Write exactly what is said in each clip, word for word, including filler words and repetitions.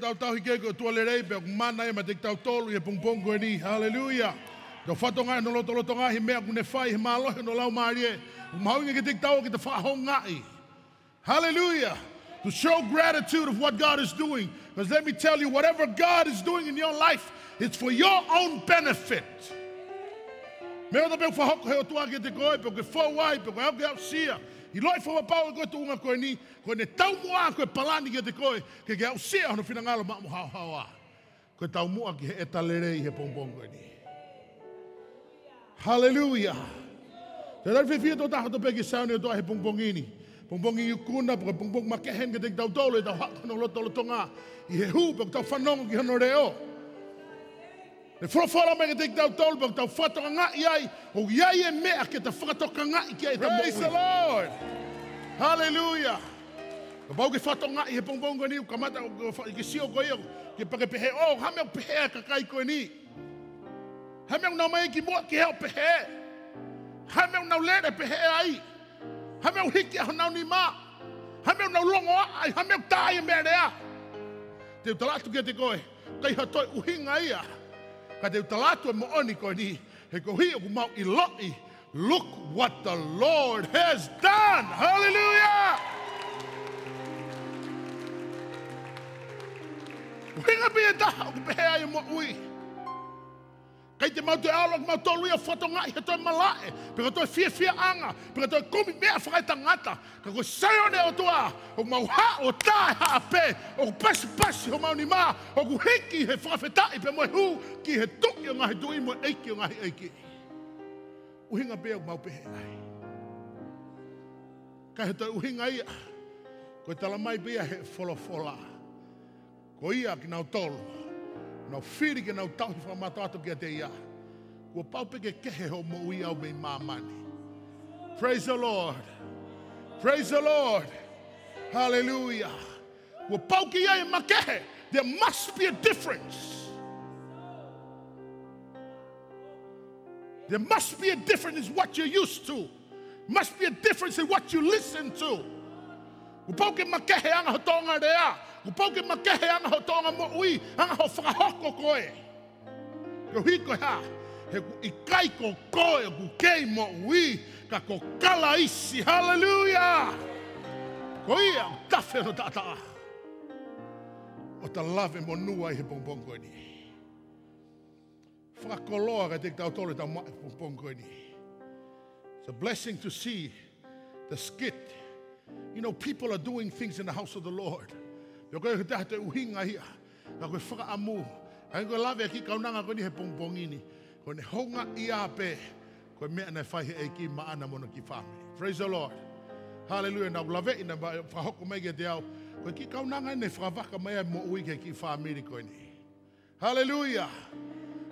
Tau tauhi ki he ʻOtua lelei pea ʻoku mana ia maʻa kitautolu ʻi he pongipongi ko eni. Haleluia. Tau fakatokangaʻi hono lotolotonga ʻi he meʻa ʻoku ne fai, he mālohi hono laumālie. ʻOku mahuʻinga kiate kitaua ke ta fakahoungaʻi. Hallelujah. To show gratitude of what God is doing. Because let me tell you, whatever God is doing in your life, it's for your own benefit. Meʻa ʻoku tau pehē ʻoku fakahoko he ʻOtua kiate koe, pe ʻoku ke fou ai, pe ʻoku ke aʻusia. ʻIloʻi fakapapau ʻe koe e tuʻunga ko eni, ko ʻene taumuʻa ko e palani kiate koe, ke ke aʻusia hono finangalo maʻa mo haohaoa. Ko e taumuʻa ki he ʻEta lelei he pongipongi ko eni. Haleluia. Te tau fiefia tō taha tō pē ki he Saione ʻo e ʻOtua he pongipongi ni. Pongipongi ikuna, pe ko e pongipongi makehe eni kiate kitautolu ʻi heʻetau haʻu ki hono lotolotonga. ʻI he hū pea ʻoku tau fanongo ki hono leʻo. Ne folofola mai kiate kitautolu pea ʻoku tau fakatokangaʻi ai, ʻoku ʻi ai e meʻa ke ta fakatokangaʻi ki ai ʻeta moʻui. Praise the Lord. Haleluia. Kapau ʻoku ke fakatokangaʻi he pongipongi ko eni, ʻoku kamata ʻoku fa-, ke sio ko ia, ke pehē pehē, ʻo, hā e meʻa ʻoku pehē ai e kakai ko eni. Hā e meʻa ʻoku nau ō mai ki muʻa ki he ʻoku pehē. Hā e meʻa ʻoku nau lele pehē ai. Hā e meʻa ʻoku hiki ai honau nima. Hā e meʻa ʻoku nau longoaʻa ai, hā e meʻa ʻoku tā ai e meʻalea. Te u tala atu kiate koe, ʻikai ha toe ʻuhinga ia. Ka te u tala atu e moʻoni ko eni, he koeʻuhi ʻoku mau ʻiloʻi, look what the Lord has done. Hallelujah. ʻUhinga pē ia ʻe taha ʻoku pehē ai e moʻui. ʻIkai te mau toe ʻalu ʻo mau tolu ia ʻo fakatokangaʻi ha toe malaʻe, pe ko ha toe fiefiaʻanga, pe ko ha toe kumi meʻa fakaetangata. Ka ko e Saione ʻo e ʻOtua, ʻoku mau haʻu ʻo tā e haʻape, ʻoku pasipasi homau nima, ʻoku hiki he fakafetaʻi pea mo e hū ki he Tuʻi ʻo e ngaahi tuʻi mo e ʻEiki ʻo e ngaahi ʻeiki. ʻUhinga pē ia ʻoku mau pehē ai. ʻIkai ha toe ʻuhinga ia, ko e tala mai pē ia he folofola. Ko ia kinautolu ʻoku nau fili ke nau tauhi fakamātoato kiate ia, kuo pau pē ke kehe hoʻo moʻui ʻo aʻu mei māmani. Praise the Lord. Praise the Lord. Hallelujah. Kuo pau ke ʻi ai e makehe. There must be a difference. There must be a difference in what you're used to. Must be a difference in what you listen to. Kuo pau ke makehe anga hoʻo tōʻonga lea. Kuo pau ke makehe anga hoʻo tōʻonga moʻui, anga hoʻo fakahoko koe. Koeʻuhi ko e hā? He ʻoku ʻikai ko koe ʻoku kei moʻui, ka ko Kalaisi. Haleluia! Ko ia ʻoku tafe hono taʻataʻa. ʻOku ta lave monū ai he pongipongi ko eni. Fakakoloa kiate kitautolu ʻetau maʻu he pongipongi ko eni. It's a blessing to see the skit. You know, people are doing things in the house of the Lord. Pea ʻoku ʻikai ke toe ʻuhinga ia, ka ko e fakaʻamu. ʻA ia ko e lave ʻa e kiʻi kaunanga ko eni he pongipongi ni, ko ʻene houngaʻia pē ko e meʻa naʻe fai he ʻEiki maʻana mo hono kiʻi fāmili. Praise the Lord. Hallelujah. Naʻá ku laveʻi naʻe fakahoko mai kiate au, ko e kiʻi kaunanga eni naʻe fakavaka mai ai e moʻui ki he kiʻi fāmili ko eni. Haleluia.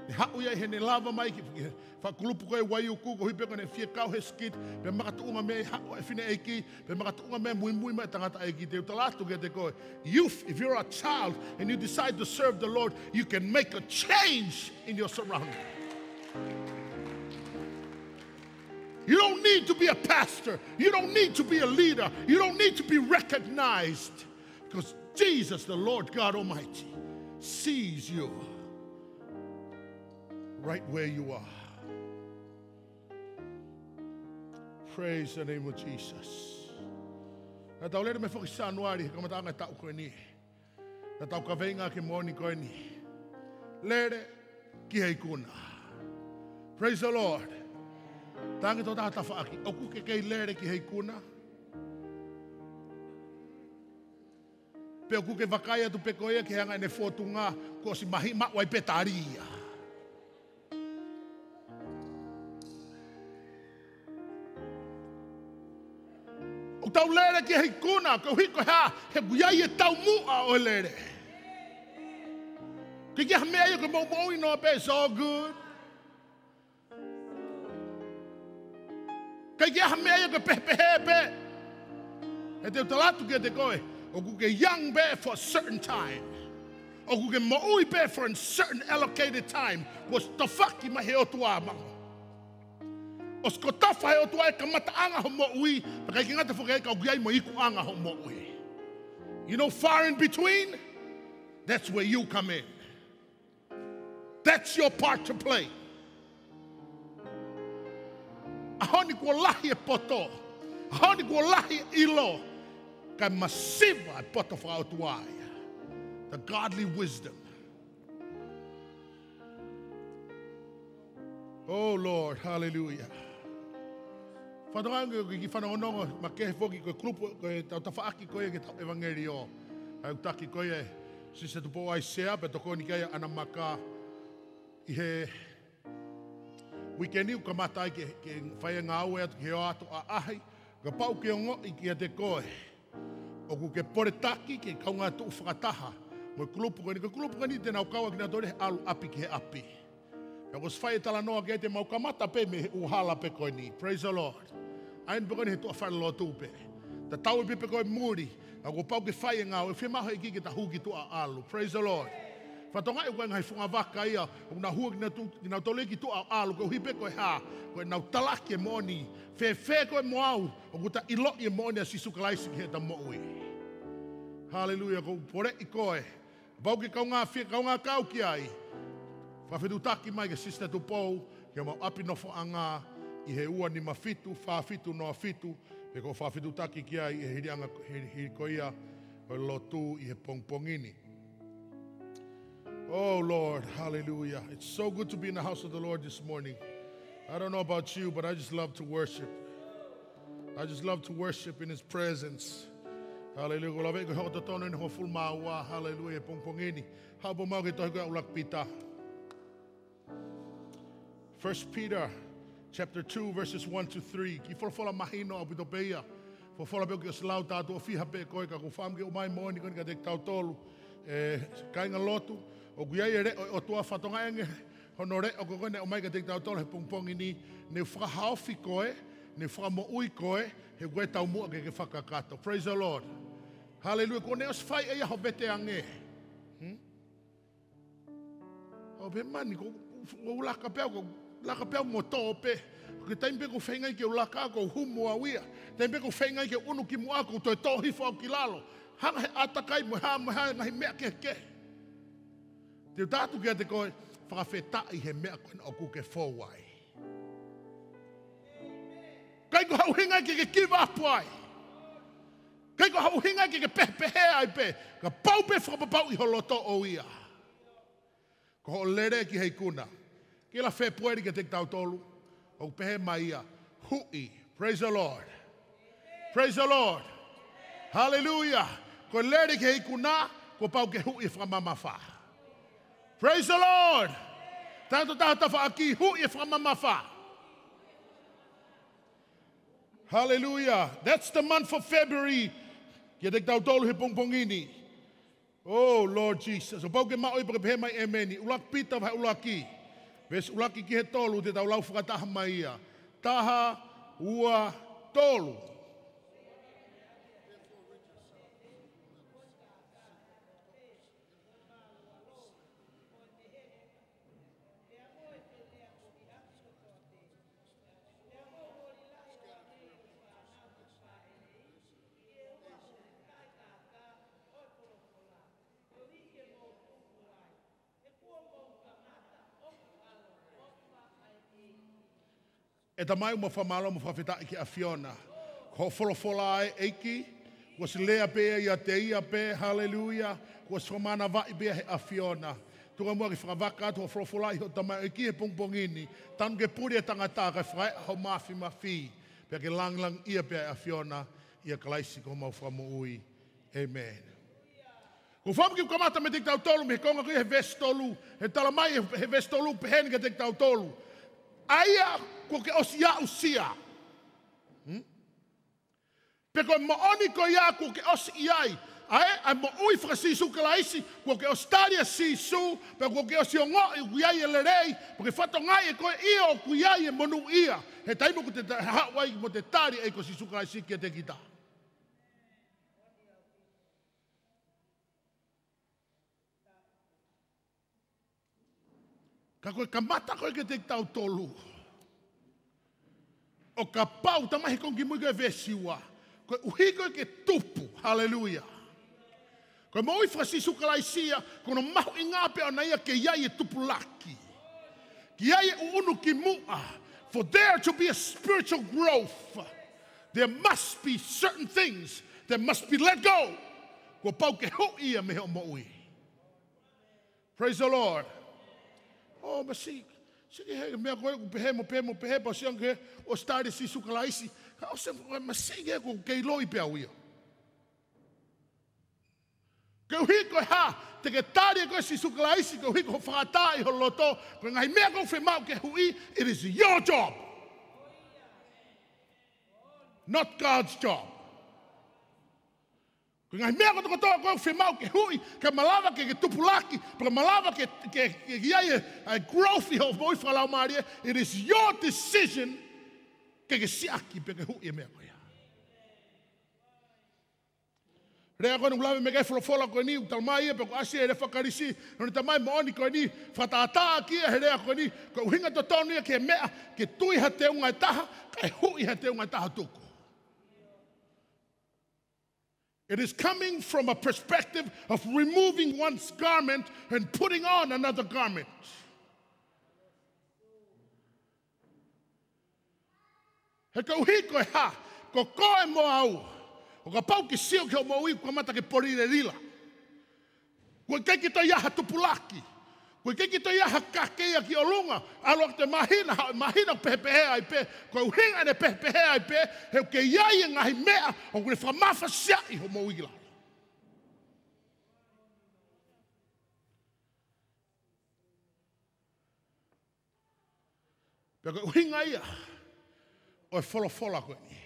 Ne haʻu ia ʻi heʻene lava mai ki, ki he fakakulupu ko ē Waiuku, koeʻuhi pē ko ʻene fie kau he skit, pea makatuʻunga mei ai e haʻu ʻa e fineʻeiki, pea makatuʻunga mei ai e muimui mai e tangataʻeiki. Te u tala atu kiate koe, youth, if you're a child and you decide to serve the Lord, you can make a change in your surrounding. You don't need to be a pastor. You don't need to be a leader. You don't need to be recognized. Because Jesus, the Lord God Almighty, sees you right where you are. Praise the name of Jesus. Naʻa tau lele mei he foʻi Sānuali he kamataʻanga e taʻu ko eni. Naʻa tau kaveinga ki he moʻoni ko eni. Lele ki he ikuna. Praise the Lord. Talaange ki ho tafaʻaki, ʻoku ke kei lele ki he ikuna? Pe ʻoku ke vakai atu pē koe ia ki he anga ʻene fōtunga, kuo ʻosi mahi maʻu ai pē tali ia? ʻOku tau lele ki he ikuna, koeʻuhi ko e hā? He ʻoku ʻi ai e taumuʻa ʻo e lele. ʻIkai ke ʻi ai ha meʻa ia ko e moʻumoʻui noa pē, it's all good. ʻIkai ke ʻi ai ha meʻa ia ko e pehepehē pē. He te u tala atu kiate koe, ʻoku ke young pē for a certain time. ʻOku ke moʻui pē for a certain allocated time. Kuo ʻosi tofaki mai he ʻOtua maʻu. ʻOsi kotofa he ʻOtua e kamataʻanga hoʻo moʻui, pea ʻikai ke ngata foki ai ka ʻoku ʻi ai mo e ikuʻanga hoʻo moʻui. You know, far in between, That's where you come in. That's your part to play. ʻAho ni kuo lahi e poto, ʻaho ni kuo lahi e ʻilo, kae masiva e poto fakaʻotua ia. The godly wisdom. Oh Lord, hallelujah. Fakatokangaʻi ange ʻoku ʻi ai e kiʻi fanongonongo makehe foki, ko e kulupu, ko ʻetau tafaʻaki ko ia ke tau ʻevangeliō. ʻA ia ʻoku taki ko ia ʻe Sister Tupou ʻAisea, pea tokoni ki ai ʻa ʻAna Maka ʻi he uike ni ʻoku kamata ai ke, ke fai e ngāue atu ki he ʻoatu ʻaʻahi. Kapau ʻoku ke ongoʻi kiate koe ʻoku ke poletaki ke kaungā tuʻu fakataha mo e kulupu ko eni, ko e kulupu ko eni te nau kau ʻaki kinautolu he ʻalu ʻapi ki he ʻapi. Pea kuo ʻosi fai e talanoa ki ai te mau kamata pē mei he ʻū hala pē ko eni. Praise the Lord. ʻAi pē ko eni he tuʻa falelotu pē. Tatau ai pē pe ko e muli, ka kuo pau ke fai e ngāue, fiemaʻu he ʻEiki ke ta hū ki tuʻa ʻo ʻalu. Praise the Lord. Fakatokangaʻi ʻoku ʻi ai e ngaahi fungavaka ia ʻoku nau hū ʻaki kinatu-, kinautolu ki tuʻa ʻo ʻalu, koeʻuhi pē ko e hā? Ko ʻenau talaki e moʻoni. Fēfē koe mo au ʻoku ta ʻiloʻi e moʻoni ʻa Sīsū Kalaisi ki heʻeta moʻui? Haleluia, ʻoku ou poleʻi koe. Kapau ʻoku ke kaungā fie, kaungā kau ki ai, fakafetuʻutaki mai kia Sister Tupou, ki homau ʻapi nofoʻanga ʻi he ua nima fitu, fā fitu noa fitu, pe ko e fakafetuʻutaki ki ai ʻi he hiliʻanga, hili, hili ko ia ʻo e lotu ʻi he pongipongi ni. Oh Lord, hallelujah. It's so good to be in the house of the Lord this morning. I don't know about you, but I just love to worship. I just love to worship in His presence. Hallelujah. Ko e lave ko e hoko totonu ʻeni hongofulu mā ua, hallelujah, pongipongi ni. Haʻu pē ʻo maʻu e tohi ko ia ʻa ʻUluaki Pita. First Peter chapter two, verses one to three. Kiʻi folofola mahino ʻaupito pē ia. Folofola pē ʻoku ke ʻosi lau, tā tuʻo fiha pē koe, ka ʻoku ou fakaʻamu ke ʻomai e moʻoni ko eni kiate kitautolu. ʻE kāinga lotu, ʻoku ʻi ai e leʻo ʻo e ʻOtua, fakatokangaʻi ange hono leʻo ko ē naʻe ʻomai kiate kitautolu he pongipongi ni, ne u fakahaofi koe, ne u fakamoʻui koe, he ʻoku ʻi ai e taumuʻa ke ke fakakakato. Praise the Lord. Hallelujah. Kuo ne ʻosi fai ʻe ia ho veteange. Hmm? ʻO pehē mai ni, ko, ko u laka pē au, ko u laka pē au mo tō pē. Ko e taimi pē ʻoku ou feinga ai ke u laka, ko u humu au ia. Taimi pē ʻoku ou feinga ai ke u ʻunu ki muʻa, ko u toe tō hifo au ki lalo. Hanga ʻe he ʻātakai mo e hā, mo e hā, ngaahi meʻa kehekehe. Te u tala atu kiate koe, fakafetaʻi he meʻa ko ena ʻoku ke fou ai. ʻIkai ko ha ʻuhinga ke ke give up ai. ʻIkai ko ha ʻuhinga ke ke pehepehē ai pē. Kapau pē ʻe fakapapauʻi ho loto ʻo ia, ko hoʻo lele ki he ikuna. Ki la Fēpueli kiate kitautolu, ʻoku pehē mai ia, huʻi. Praise the Lord. Praise the Lord. Hallelujah. Ko e lele ki he ikuna, kuo pau ke huʻi e fakamamafa. Praise the Lord. Taha, taha tafaʻaki, huʻi e fakamamafa. Hallelujah. That's the month for February. Kiate kitautolu he pongipongi ni. Oh, Lord Jesus. ʻO pau ke maʻu ia pea ke pehē mai ʻēmeni. ʻUluaki Pita vahe ʻuluaki, veesi ʻuluaki ki he tolu, te tau lau fakataha mai ia. Taha, ua, tolu. ʻE Tamai, ʻoku mau fakamālō mo fakafetaʻi ki he ʻAfiona. Ko hoʻo folofola ʻe ʻEiki, kuo ʻosi lea pē ia ʻiate ia pē, haleluia, kuo ʻosi fakamanavaʻi pē ia ʻe he ʻAfiona. Tuku muʻa ke fakavaka atu hoʻo folofola ʻi hoʻo tamaioʻeiki he pongipongi ni, tanu ke puli e tangata kae fakaeʻa ho māfimafi, pea ke langilangiʻia pē ʻa e ʻAfiona, ʻia Kalaisi ko homau Fakamoʻui. ʻĒmeni. ʻOku ou fakaʻamu ke u kamata meiate kitautolu mei he konga ko ia he veesi tolu, he talamai he, he veesi tolu pehē ni kiate kitautolu. ʻA ia kuo ke ʻosi aʻusia. Hmm? Pe ko e moʻoni ko ia kuo ke ʻosi ʻi ai. ʻA e, ʻa e moʻui faka-Sīsū Kalaisi, kuo ke ʻosi tali ʻa Sīsū, pe kuo ke ʻosi ongoʻi ʻoku ʻi ai e lelei, pe ʻoku ke fakatokangaʻi ʻe koe ʻoku ʻi ai e monūʻia. He taimi ʻoku te ta-, haʻu ai mo te tali ʻa e ʻEiki ko Sīsū Kalaisi kiate kita. Ka ko e kamata ko ē kiate kitautolu. ʻO kapau, talamai he konga kimui ko ē veesi ua, koeʻuhi ko ē ke tupu, haleluia. Ko e moʻui faka-Sīsū Kalaisi ia, ko hono mahuʻinga pē ʻona ia ke ʻi ai e tupulaki. Ke ʻi ai e ʻuʻunu ki muʻa. For there to be a spiritual growth, there must be certain things that must be let go. Kuo pau ke huʻi ia mei hoʻo moʻui. Praise the Lord. Oh, masiʻi. Siki he meʻa ko ē ʻoku pehē mo pehē mo pehē, pea sio ange ʻoku study Sīsū Kalaisi. Ka ʻosi, masiʻi ke ʻoku kei loi pē au ia. Koeʻuhi ko e hā? Te ke tali ʻe koe Sīsū Kalaisi, koeʻuhi ko hoʻo fakaʻatā ʻi ho loto, ko e ngaahi meʻa ʻoku fiemaʻu ke huʻi, it is your job. Not God's job. Ko e ngaahi meʻa kotokotoa ʻoku fiemaʻu ke huʻi, kae malava ke, ke tupulaki, pea kae malava ke, ke, ke, ke ʻi ai e, e growth ʻi hoʻo moʻui fakalaumālie, it is your decision ke ke siʻaki pe ke huʻi e meʻa ko ia. Lea ko eni ʻoku lave mai ki ai e folofola ko eni, ʻoku talamai ia pea ʻoku ʻasi he lea faka-Kalisi, ʻo ne talamai moʻoni ko eni, fakatātā ki he lea ko eni, ko e ʻuhinga totonu ia ki he meʻa, ke tui ha teunga ʻe taha, kae huʻi ha teunga ʻe taha tuku. It is coming from a perspective of removing one's garment and putting on another garment. He koeʻuhi ko e hā, ko koe mo au, ʻo kapau ke sio ki hoʻo moʻui, kuo kamata ke polilelila. Kuo ʻikai ke toe ʻi ai ha tupulaki. Kuo ʻikai ke toe ʻi ai ha kake ia ki ʻolunga. ʻAlu ʻo te mahino, ha, mahino pehepehē ai pē. Ko e ʻuhinga ʻene pehepehē ai pē, he ʻoku kei ʻi ai e ngaahi meʻa ʻoku ne fakamafasiaʻi hoʻo moʻui ki lalo. Pea ko e ʻuhinga ia ʻo e folofola ko eni.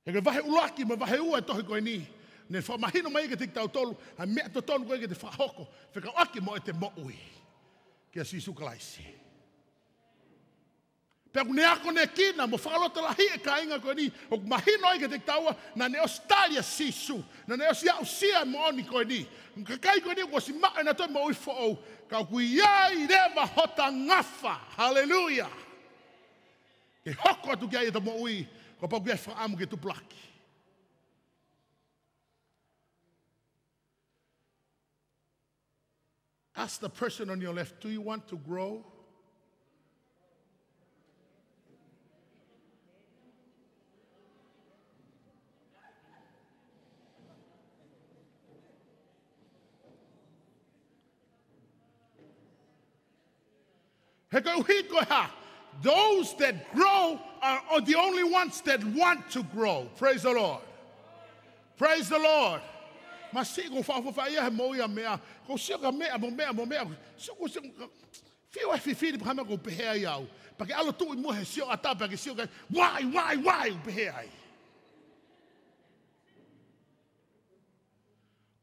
He ko e vahe ʻuluaki mo e vahe ua e tohi ko eni, ne fakamahino mai kiate kitautolu ʻa e meʻa totonu ko ē ke te fakahoko fekauʻaki mo ʻete moʻui kia Sīsū Kalaisi. Pea ʻoku ne akonekina mo fakalotolahiʻi e kāinga ko eni, ʻoku mahino ai kiate kitaua, naʻa ne ʻosi tali ʻa Sīsū, naʻa ne ʻosi aʻusia e moʻoni ko eni. Kakai ko eni kuo ʻosi maʻu ʻenau toe moʻui foʻou, ka ʻoku ʻi ai leva hota ngafa. Haleluia. Ke hoko atu ki ai ʻeta moʻui, kuo pau ke fakaʻamu ke tupulaki. Ask the person on your left, do you want to grow? He koeʻuhi ko e hā, those that grow are, are the only ones that want to grow. Praise the Lord. Praise the Lord. Masiʻi ko e fakaʻofoʻofa ia he moʻui ʻa meʻa. Ko e sio ki ha meʻa mo meʻa mo meʻa. Sio ko e sio, fiu e fifili pea hā e meʻa ʻoku pehē ai au. Pea ke ʻalu ʻo tuʻu ʻi muʻa he sioʻata pea ke sio ki ai, why, why, why ʻoku pehē ai.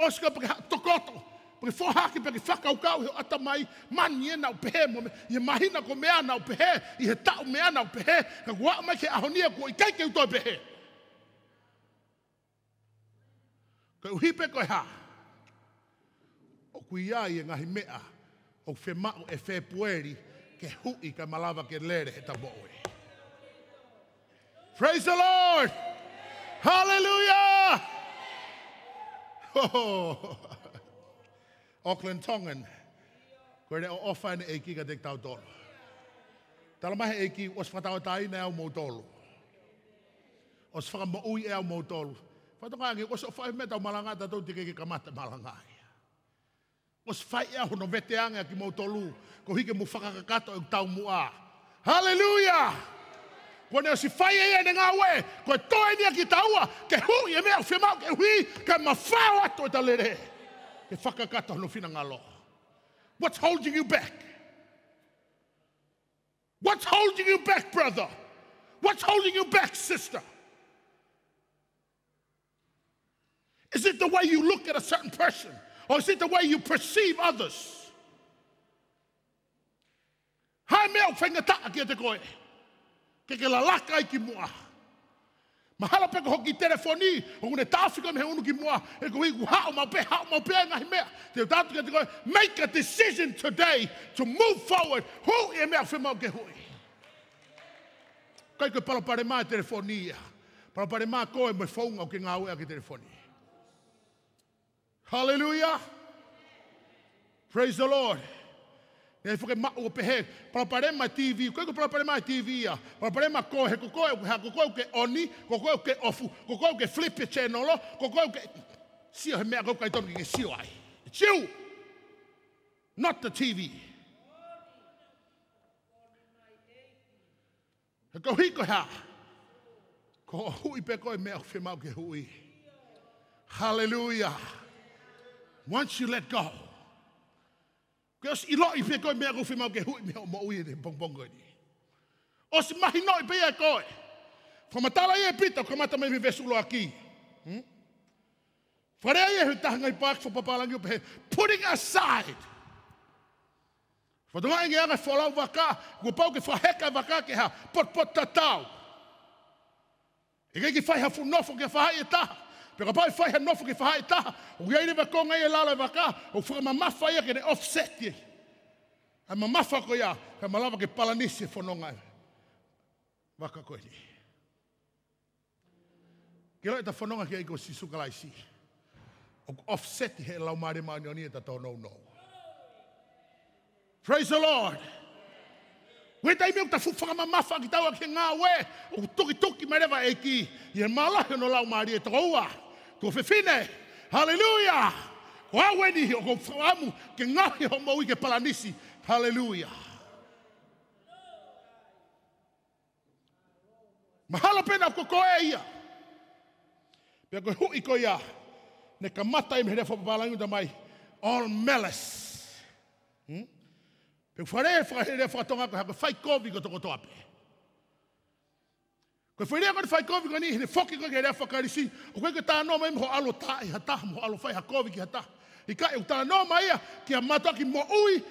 ʻOsi ka pea ke ha-, tokoto, pea ke foha hake, pea ke fakakaukau he ʻatamai, mani ē naʻa ku pehē mo meʻa, ʻi he māhina ko ē meʻa naʻa ku pehē, ʻi he taʻu meʻa naʻa ku pehē, ka kuo aʻu mai ki he ʻaho ni ʻoku ʻikai ke u toe pehē. Koeʻuhi pē ko e hā, ʻoku ʻi ai e ngaahi meʻa ʻoku fiemaʻu ʻe Fēpueli ke huʻi kae malava ke lele heʻeta moʻui. Praise the Lord. Hallelujah. Oh. Auckland Tongan. Ko e leʻo ʻofa eni ʻa e ʻEiki kiate kitautolu. Talamai ʻe he ʻEiki, ʻosi fakatauʻatāina ʻe au moutolu. ʻOsi fakamoʻui ʻe au moutolu. Fakatokangaʻi ange, ʻosi ʻofa he meʻa ʻetau malanga, tautolu teʻeki ke kamata malanga ia. ʻOsi fai ʻe au hono veteange ʻa kimoutolu, koeʻuhi ke mou fakakakato ʻeku taumuʻa. Haleluia! Kuo ne ʻosi fai ʻe ia ʻene ngāue, ko e toe eni ia kitaua ke huʻi e meʻa ʻoku fiemaʻu ke huʻi, kae mafao atu ʻeta lele ke fakakakato hono finangalo. What's holding you back? What's holding you back, brother? What's holding you back, sister? Is it the way you look at a certain person? Or is it the way you perceive others? Hā e meʻa ʻoku faingataʻa kiate koe ke ke lalaka ai ki muʻa? Mahalo pē ko hoʻo kiʻi telefoni, ʻoku ne taʻofi koe mei he ʻunu ki muʻa, he koeʻuhi kuo haʻu maʻu pē, haʻu maʻu pē e ngaahi meʻa. Te u tala atu kiate koe, make a decision today to move forward. Huʻi e meʻa ʻoku fiemaʻu ke huʻi. ʻIkai ko e palopalema e telefoni ia. Palopalema koe mo e founga ʻoku ke ngāueʻaki e telefoni. Hallelujah. Praise the Lord. Naʻe fake maʻu ʻo pehē, palopalema e T V. Ko e ko palopalema e T V ia. Palopalema ko e he ko koe, ha ko koe ke ʻoni, ko koe ke ofu, ko koe ke flip e channel, ko koe ke sio he meʻa ko e ʻikai tonu ke sio ai. It's you, not the T V. He ko e hiko hā? Ko hoʻo hui pē ko e meʻa ʻoku fiemaʻu ke hui. Hallelujah. Once you let go, ke ʻosi ʻiloʻi pē ko e meʻa ʻoku fiemaʻu ke hui mei hoʻo moʻui he pongipongi ko eni. ʻOsi mahinoʻi pē ia ʻe koe. Fakamatala ia ʻe Pita, kamata mai mei he veesi ʻuluaki. Hmm? Fakalea ia he taha ngaahi paaki fakapapālangi ʻo pehē, putting aside. Fakatokangaʻi ange ʻa e folau vaka, kuo pau ke fakaheka e vaka ki ha potupotutatau. ʻIkai ke fai ha fuʻu nofo ke faʻahi ʻe taha. Pea kapau ʻe fai ha nofo ke faʻahi ʻe taha, ʻoku ʻi ai leva e konga ʻi lalo e vaka, ʻoku fakamamafa ia ke ne offset ia. ʻA e mamafa ko ia, kae malava ke palanisi e fononga e vaka ko eni. Ke ʻilo ʻeta fononga ki he ʻEiki ko Sīsū Kalaisi, ʻoku offset he Laumālie Māʻoniʻoni ʻeta tōnounou. Praise the Lord. Ko e taimi ʻoku ta fuʻu fakamamafa kitaua ki he ngāue, ʻoku tukituki mai leva e ʻEiki ʻi he mālohi hono Laumālie. Tokoua, tuofefine. Hallelujah. Ko au eni ʻoku ou fakaʻamu ke ngaohi hoʻo moʻui ke palanisi. Hallelujah. Mahalo pē naʻa ko koe ia. Pea ko e hui ko ia, naʻe kamata ia mei he lea fakapapālangi ʻo talamai, all malice. Hmm? Pea fale, fale lea faka-Tonga ko e hā? Ko e fai kovi kotokotoa pē. Ko e foʻi lea ko e fai kovi ko eni, he foki ko ē ki he lea faka-Kalisi, ʻoku ʻikai ke talanoa mai mo hoʻo ʻalu ʻo taaʻi ha taha, mo hoʻo ʻalu ʻo fai ha kovi ki ha taha. ʻIkai, ʻoku talanoa mai ia ki ha mātuʻaki moʻui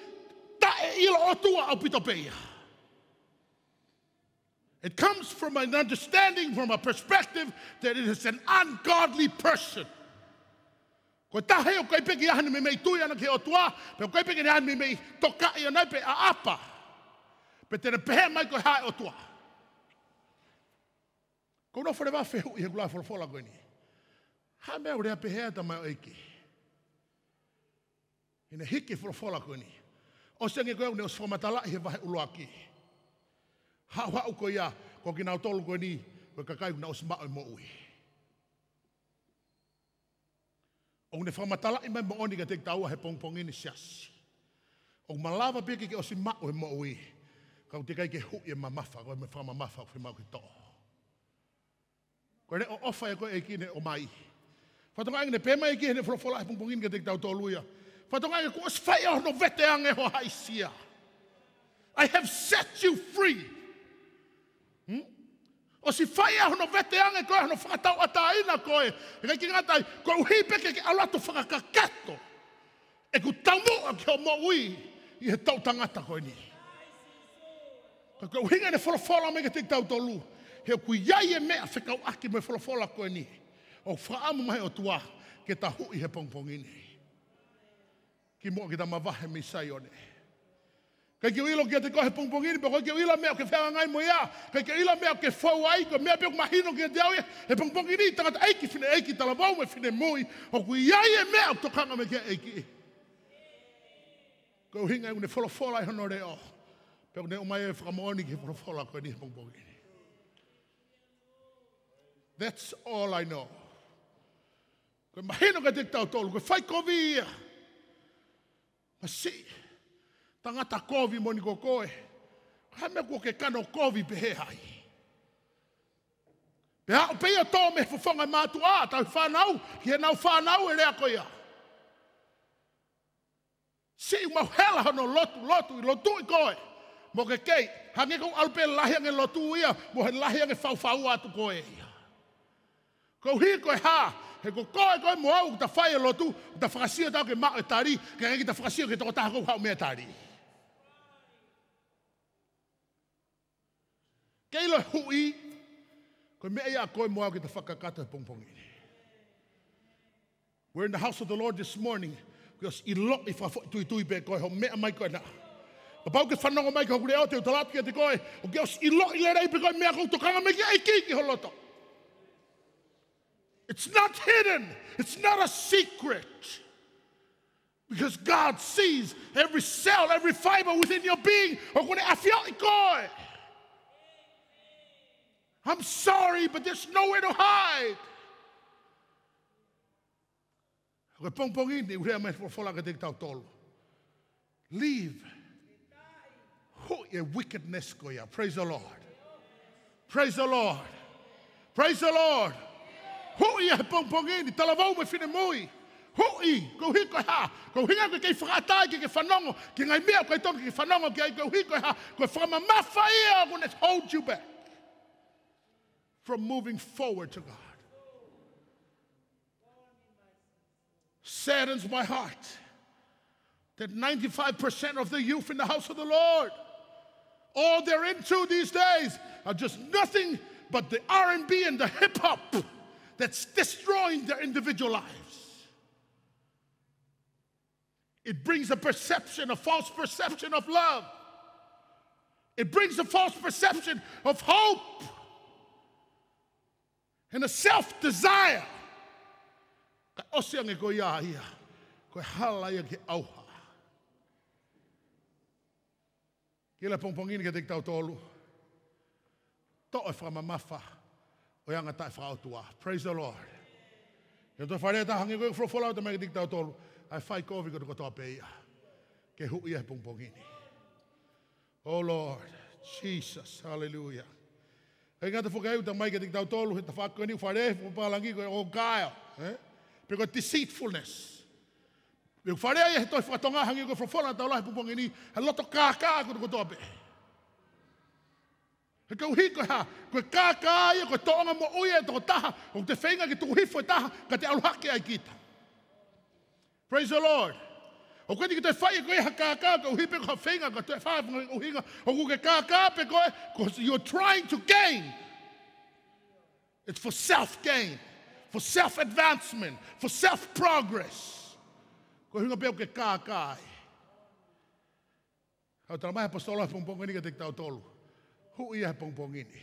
taʻeʻilo ʻOtua ʻaupito pē ia. It comes from an understanding, from a perspective that it is an ungodly person. Ko e taha ia ʻoku ʻikai pē ke ʻi ai haʻane meimei tui ʻana ki he ʻOtua, pe ʻoku ʻikai pē ke ʻi ai haʻane meimei tokaʻi ʻana pe ʻaʻapa. Pe te ne pehē mai ko e hā e ʻOtua. Ko e nofo leva fehuʻi he kula folofola ko eni. Hā e meʻa ʻoku lea pehē ai e tamaioʻeiki ʻi heʻene hiki e folofola ko eni? ʻOsi ange ko ia ʻoku ne ʻosi fakamatalaʻi he vahe ʻuluaki. Haʻuhaʻu ko ia, ko kinautolu ko eni, ko e kakai ʻoku nau ʻosi maʻu e moʻui. ʻOku ne fakamatalaʻi mai moʻoni kiate kitaua he pongipongi ni, siasi. ʻOku malava pē ke ke ʻosi maʻu e moʻui, ka ʻoku teʻeki ai ke hui e mamafa, ko e meʻa fakamamafa ʻoku fiemaʻu ke toʻo. Ko e leʻo ʻofa ia ko e ʻEiki ne ʻomai. Fakatokangaʻi ange naʻe pehē mai e ʻEiki heʻene folofola he pongipongi ni kiate kitautolu ia. Fakatokangaʻi ange kuo ʻosi fai ʻa hono vete ange ho haʻisia. I have set you free. Hmm? ʻOsi fai ʻa hono vete ange koe, hono fakatauʻatāina koe. ʻIkai ke ngata ai, koeʻuhi pē ke ke ʻalu atu ʻo fakakakato ʻeku taumuʻa ki hoʻo moʻui ʻi he toʻu tangata ko eni. Ka ko e ʻuhinga ʻene folofola mai kiate kitautolu, he ʻoku ʻi ai e meʻa fekauʻaki mo e folofola ko eni ʻoku fakaʻamu mai e ʻOtua ke ta hui he pongipongi ni. Kimuʻa ke ta mavahe mei Saione. ʻIkai ke u ʻilo kiate koe he pongipongi ni, pe ʻoku ʻikai ke u ʻilo e meʻa ʻoku ke fehangahangai mo ia. ʻIkai ke u ʻilo e meʻa ʻoku ke fou ai, ko e meʻa pē ʻoku mahino kiate au ia he pongipongi ni, tangataʻeiki, fineʻeiki, talavou mo e finemui, ʻoku ʻi ai e meʻa ʻoku tokanga mai ki ai e ʻEiki. Ko e ʻuhinga ia ʻoku ne folofola ʻi hono leʻo, pea ʻoku ne ʻomai e fakamoʻoni ki he folofola ko eni he pongipongi ni. That's all I know. Ko e mahino kiate kitautolu, ko e fai kovi ia. Masiʻi tangata kovi moʻoni ko koe. Ko e hā e meʻa ʻoku ke kano kovi pehē ai? Pea aʻu pē ia ʻo tō mei he fofonga e mātuʻa, tauhi fānau, ki heʻenau fānau e lea ko ia. Siʻi mau hela hono lotu, lotu, ʻi lotuʻi koe mo ke kei, hangē ʻoku ʻalu pē lahi ange lotu ia mo e lahi ange faufaua atu ko ē ia. Koeʻuhi ko e hā? He ko koe, koe mo au ʻoku ta fai e lotu, ʻoku ta fakasio ʻe tautolu ke maʻu e tali, kae ʻikai ke ta fakasio ki he tokotaha ʻoku haʻu mei ai e tali. Ke ʻilo e hui, ko e meʻa ia ʻa koe mo au ke ta fakakakato he pongipongi ni. We're in the house of the Lord this morning. Kuo ʻosi ʻiloʻi fakafoʻituitui pē ʻe koe hoʻo meʻa mai ko ena. Kapau ʻoku ke fanongo mai ki hoku leʻo, te u tala atu kiate koe, ʻoku ke ʻosi ʻiloʻi lelei pē ʻe koe e meʻa ʻoku tokanga mai ki ai e ʻEiki ki ho loto. It's not hidden. It's not a secret. Because God sees every cell, every fiber within your being. ʻOku ne ʻafioʻi koe. I'm sorry, but there's nowhere to hide. Ko e pongipongi ni, ʻoku lea mai e folofola kiate kitautolu. Leave. Huʻi e wickedness ko ia. Praise the Lord. Praise the Lord. Praise the Lord. Huʻi ia he pongipongi ni, talavou mo e finemui. Huʻi, koeʻuhi ko e hā? Koeʻuhi ko e kei fakaʻatā ke ke fanongo ki he ngaahi meʻa ʻoku ʻikai totonu ke ke fanongo ki ai, koeʻuhi ko e hā? Ko e fakamamafa ia ʻoku ne hold you back from moving forward to God. Saddens my heart that ninety-five percent of the youth in the house of the Lord, all they're into these days are just nothing but the R and B and the hip hop that's destroying their individual lives. It brings a perception, a false perception of love. It brings a false perception of hope. And a self-desire. Ka ʻosi ange ko ia ia, ko e hala ia ki he ʻauha. Ko e lea pongipongi ni kiate kitautolu. Toʻo e fakamamafa ʻo e anga taʻefakaʻotua. Praise the Lord. Ke toe fale taha ange ko e folofola ʻoku tala mai kiate kitautolu. ʻAi fai kovi kotoa pē ia. Ke huʻi ia he pongipongi ni. Oh Lord, Jesus, hallelujah. ʻIkai ngata foki ai ʻoku tala mai kiate kitautolu, he tafaʻaki ko eni fale, fo pālangi ko e guile, eh? Pe ko e deceitfulness. Pea fale ia he toe fakatonga hangē ko e folofola naʻa tau lau he pongipongi ni, he loto kākā kotoa pē. He koeʻuhi ko e hā? Ko e kākā ia, ko e tōʻonga moʻui ʻa e tokotaha, ʻoku te feinga ke tuku hifo e taha, ka te ʻalu hake ai kita. Praise the Lord. ʻOku ʻikai ke toe fai ʻe koe ha kākā koeʻuhi pē ko ha feinga, ka toe fai ha feinga koeʻuhi ʻoku ke kākā pē koe, 'cause you're trying to gain. It's for self-gain, for self-advancement, for self-progress. Ko e ʻuhinga pē ʻoku ke kākā ai. Ka ʻoku tala mai he ʻaposetolo he pongipongi ni kiate kitautolu. Huʻi ia he pongipongi ni.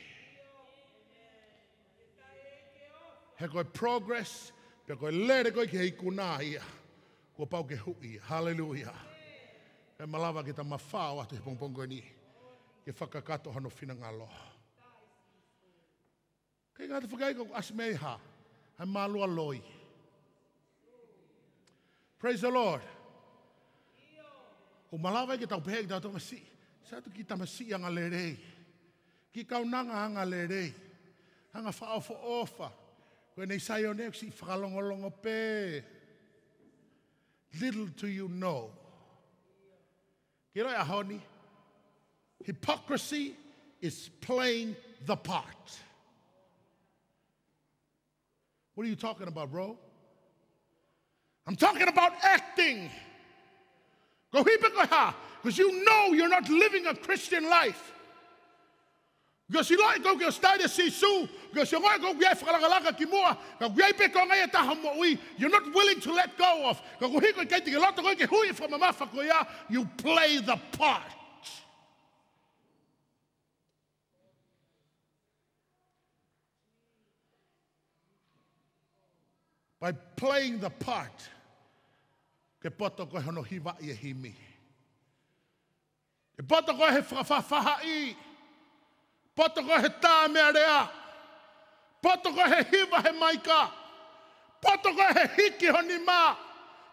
He ko e progress, pe ko e lele ko ē ki he ikuna ia, kuo pau ke huʻi ia. Hallelujah. Kae malava ke ta mafao atu he pongipongi ni ke fakakakato hono finangalo. ʻIkai ngata foki ai ka ʻoku ʻasi mei ai ha, ha mālualoi. Praise the Lord. ʻOku malava ai ke tau pehē ki he tamasiʻi, sai atu ki he tamasiʻi angalelei, ki he kaunanga angalelei, anga fakaʻofoʻofa. Ko eni Saione ʻoku siʻi fakalongolongo pē. Little do you know. Ke ʻilo e ʻaho ni, hypocrisy is playing the part. What are you talking about, bro? I'm talking about acting. Koeʻuhi pē ko e hā? 'Cause you know you're not living a Christian life. Kuo ʻosi ʻiloʻi koe ʻoku ke ʻosi tali ʻa Sīsū, kuo ʻosi ongoʻi koe ʻoku ke fakalakalaka ki muʻa, ka ʻoku ʻi ai pē ko e ngaahi ʻata hoʻo moʻui, you're not willing to let go of. Ka koeʻuhi ko e ʻikai te ke loto koe ke huʻi e fakamamafa ko ia, you play the part. By playing the part, ke poto koe hono hivaʻi e himi. Ke poto koe he fakafaʻafaʻahi. Poto koe he tā meʻalea. Poto koe he hiva he maika. Poto koe he hiki ho nima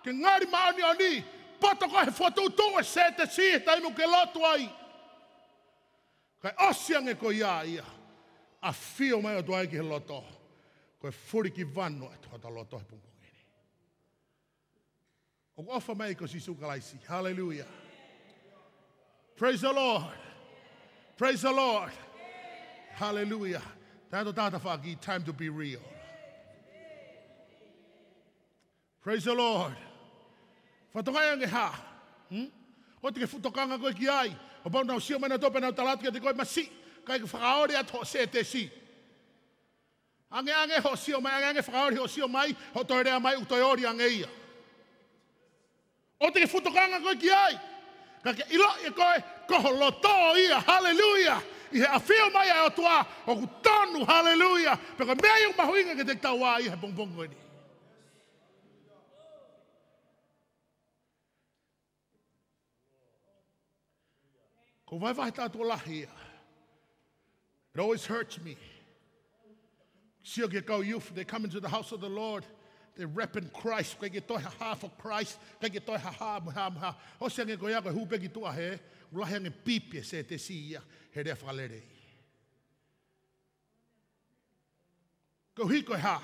ke ngali māʻoniʻoni. Poto koe he fokotuʻutuʻu e sētesi he taimi ʻoku ke lotu ai. Kae ʻosi ange ko ia ia, ʻafio mai ʻOtua ia ki he loto. Ko e fulikivanu ʻa hota loto he pongipongi ni. ʻOku ʻofa mai ko Sīsū Kalaisi. Hallelujah. Praise the Lord. Praise the Lord. Hallelujah. Tato tata faki, time to be real. Praise the Lord. Fakatokangaʻi ange hā? Hmm? ʻOua te ke fuʻu tokanga koe ki ai. ʻO pau nau sio mai nautolu pea nau tala atu kiate koe masiʻi, ʻikai ke fakaoli atu hoʻo sētesi. Angeange hoʻo sio mai, angeange fakaoli hoʻo sio mai, hoʻo toe lea mai ʻoku toe oli ange ia. ʻOua te ke fuʻu tokanga koe ki ai. Ka ke ʻiloʻi ʻe koe, ko ho loto ia, haleluia, ʻi he ʻafio mai ʻa e ʻOtua, ʻoku tonu, haleluia. Pea ko e meʻa ia ʻoku mahuʻinga kiate kitaua ia he pongipongi ko eni. ʻOku vahevahe taha tokolahi ia. It always hurts me. Sio ki he kau youth, they come into the house of the Lord, they repping Christ, ʻikai ke toe ha ha for Christ, ʻikai ke toe ha ha mo ha mo ha. ʻOsi ange ko ia ko e hū pē ki tuʻa hē, ʻoku lahi ange pipi e sētesi ia he lea fakalelei. Koeʻuhi ko e hā?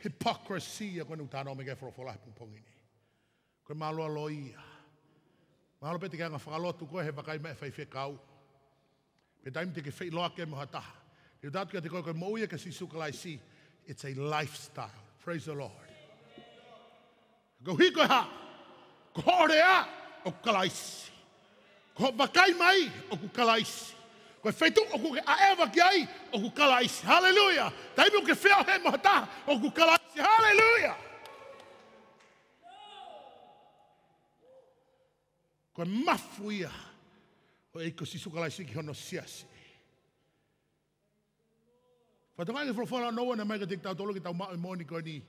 Hypocrisy ia ko eni ʻoku tau talanoa mai ki ai he folofola he pongipongi ni. Ko e mālualoi ia. Mahalo pē te ke anga fakalotu koe he vakai mai e faifekau. Pe taimi te ke feʻiloaki ai mo ha taha. Te u tala atu kiate koe ko e moʻui ia kia Sīsū Kalaisi, it's a lifestyle. Praise the Lord. Koeʻuhi ko e hā? Ko hoʻo lea ʻoku Kalaisi. Ko hoʻo vakai mai ʻoku Kalaisi. Ko e feituʻu ʻoku ke ʻaʻeva ki ai ʻoku Kalaisi. Haleluia. Taimi ʻoku ke feohi ai mo ha taha ʻoku Kalaisi. Haleluia. Ko e mafu ia ʻo e ʻEiki ko Sīsū Kalaisi ki hono siasi. Fakatokangaʻi ange e folofola ʻoku ne ʻomai kiate kitautolu ke tau maʻu e moʻoni ko eni.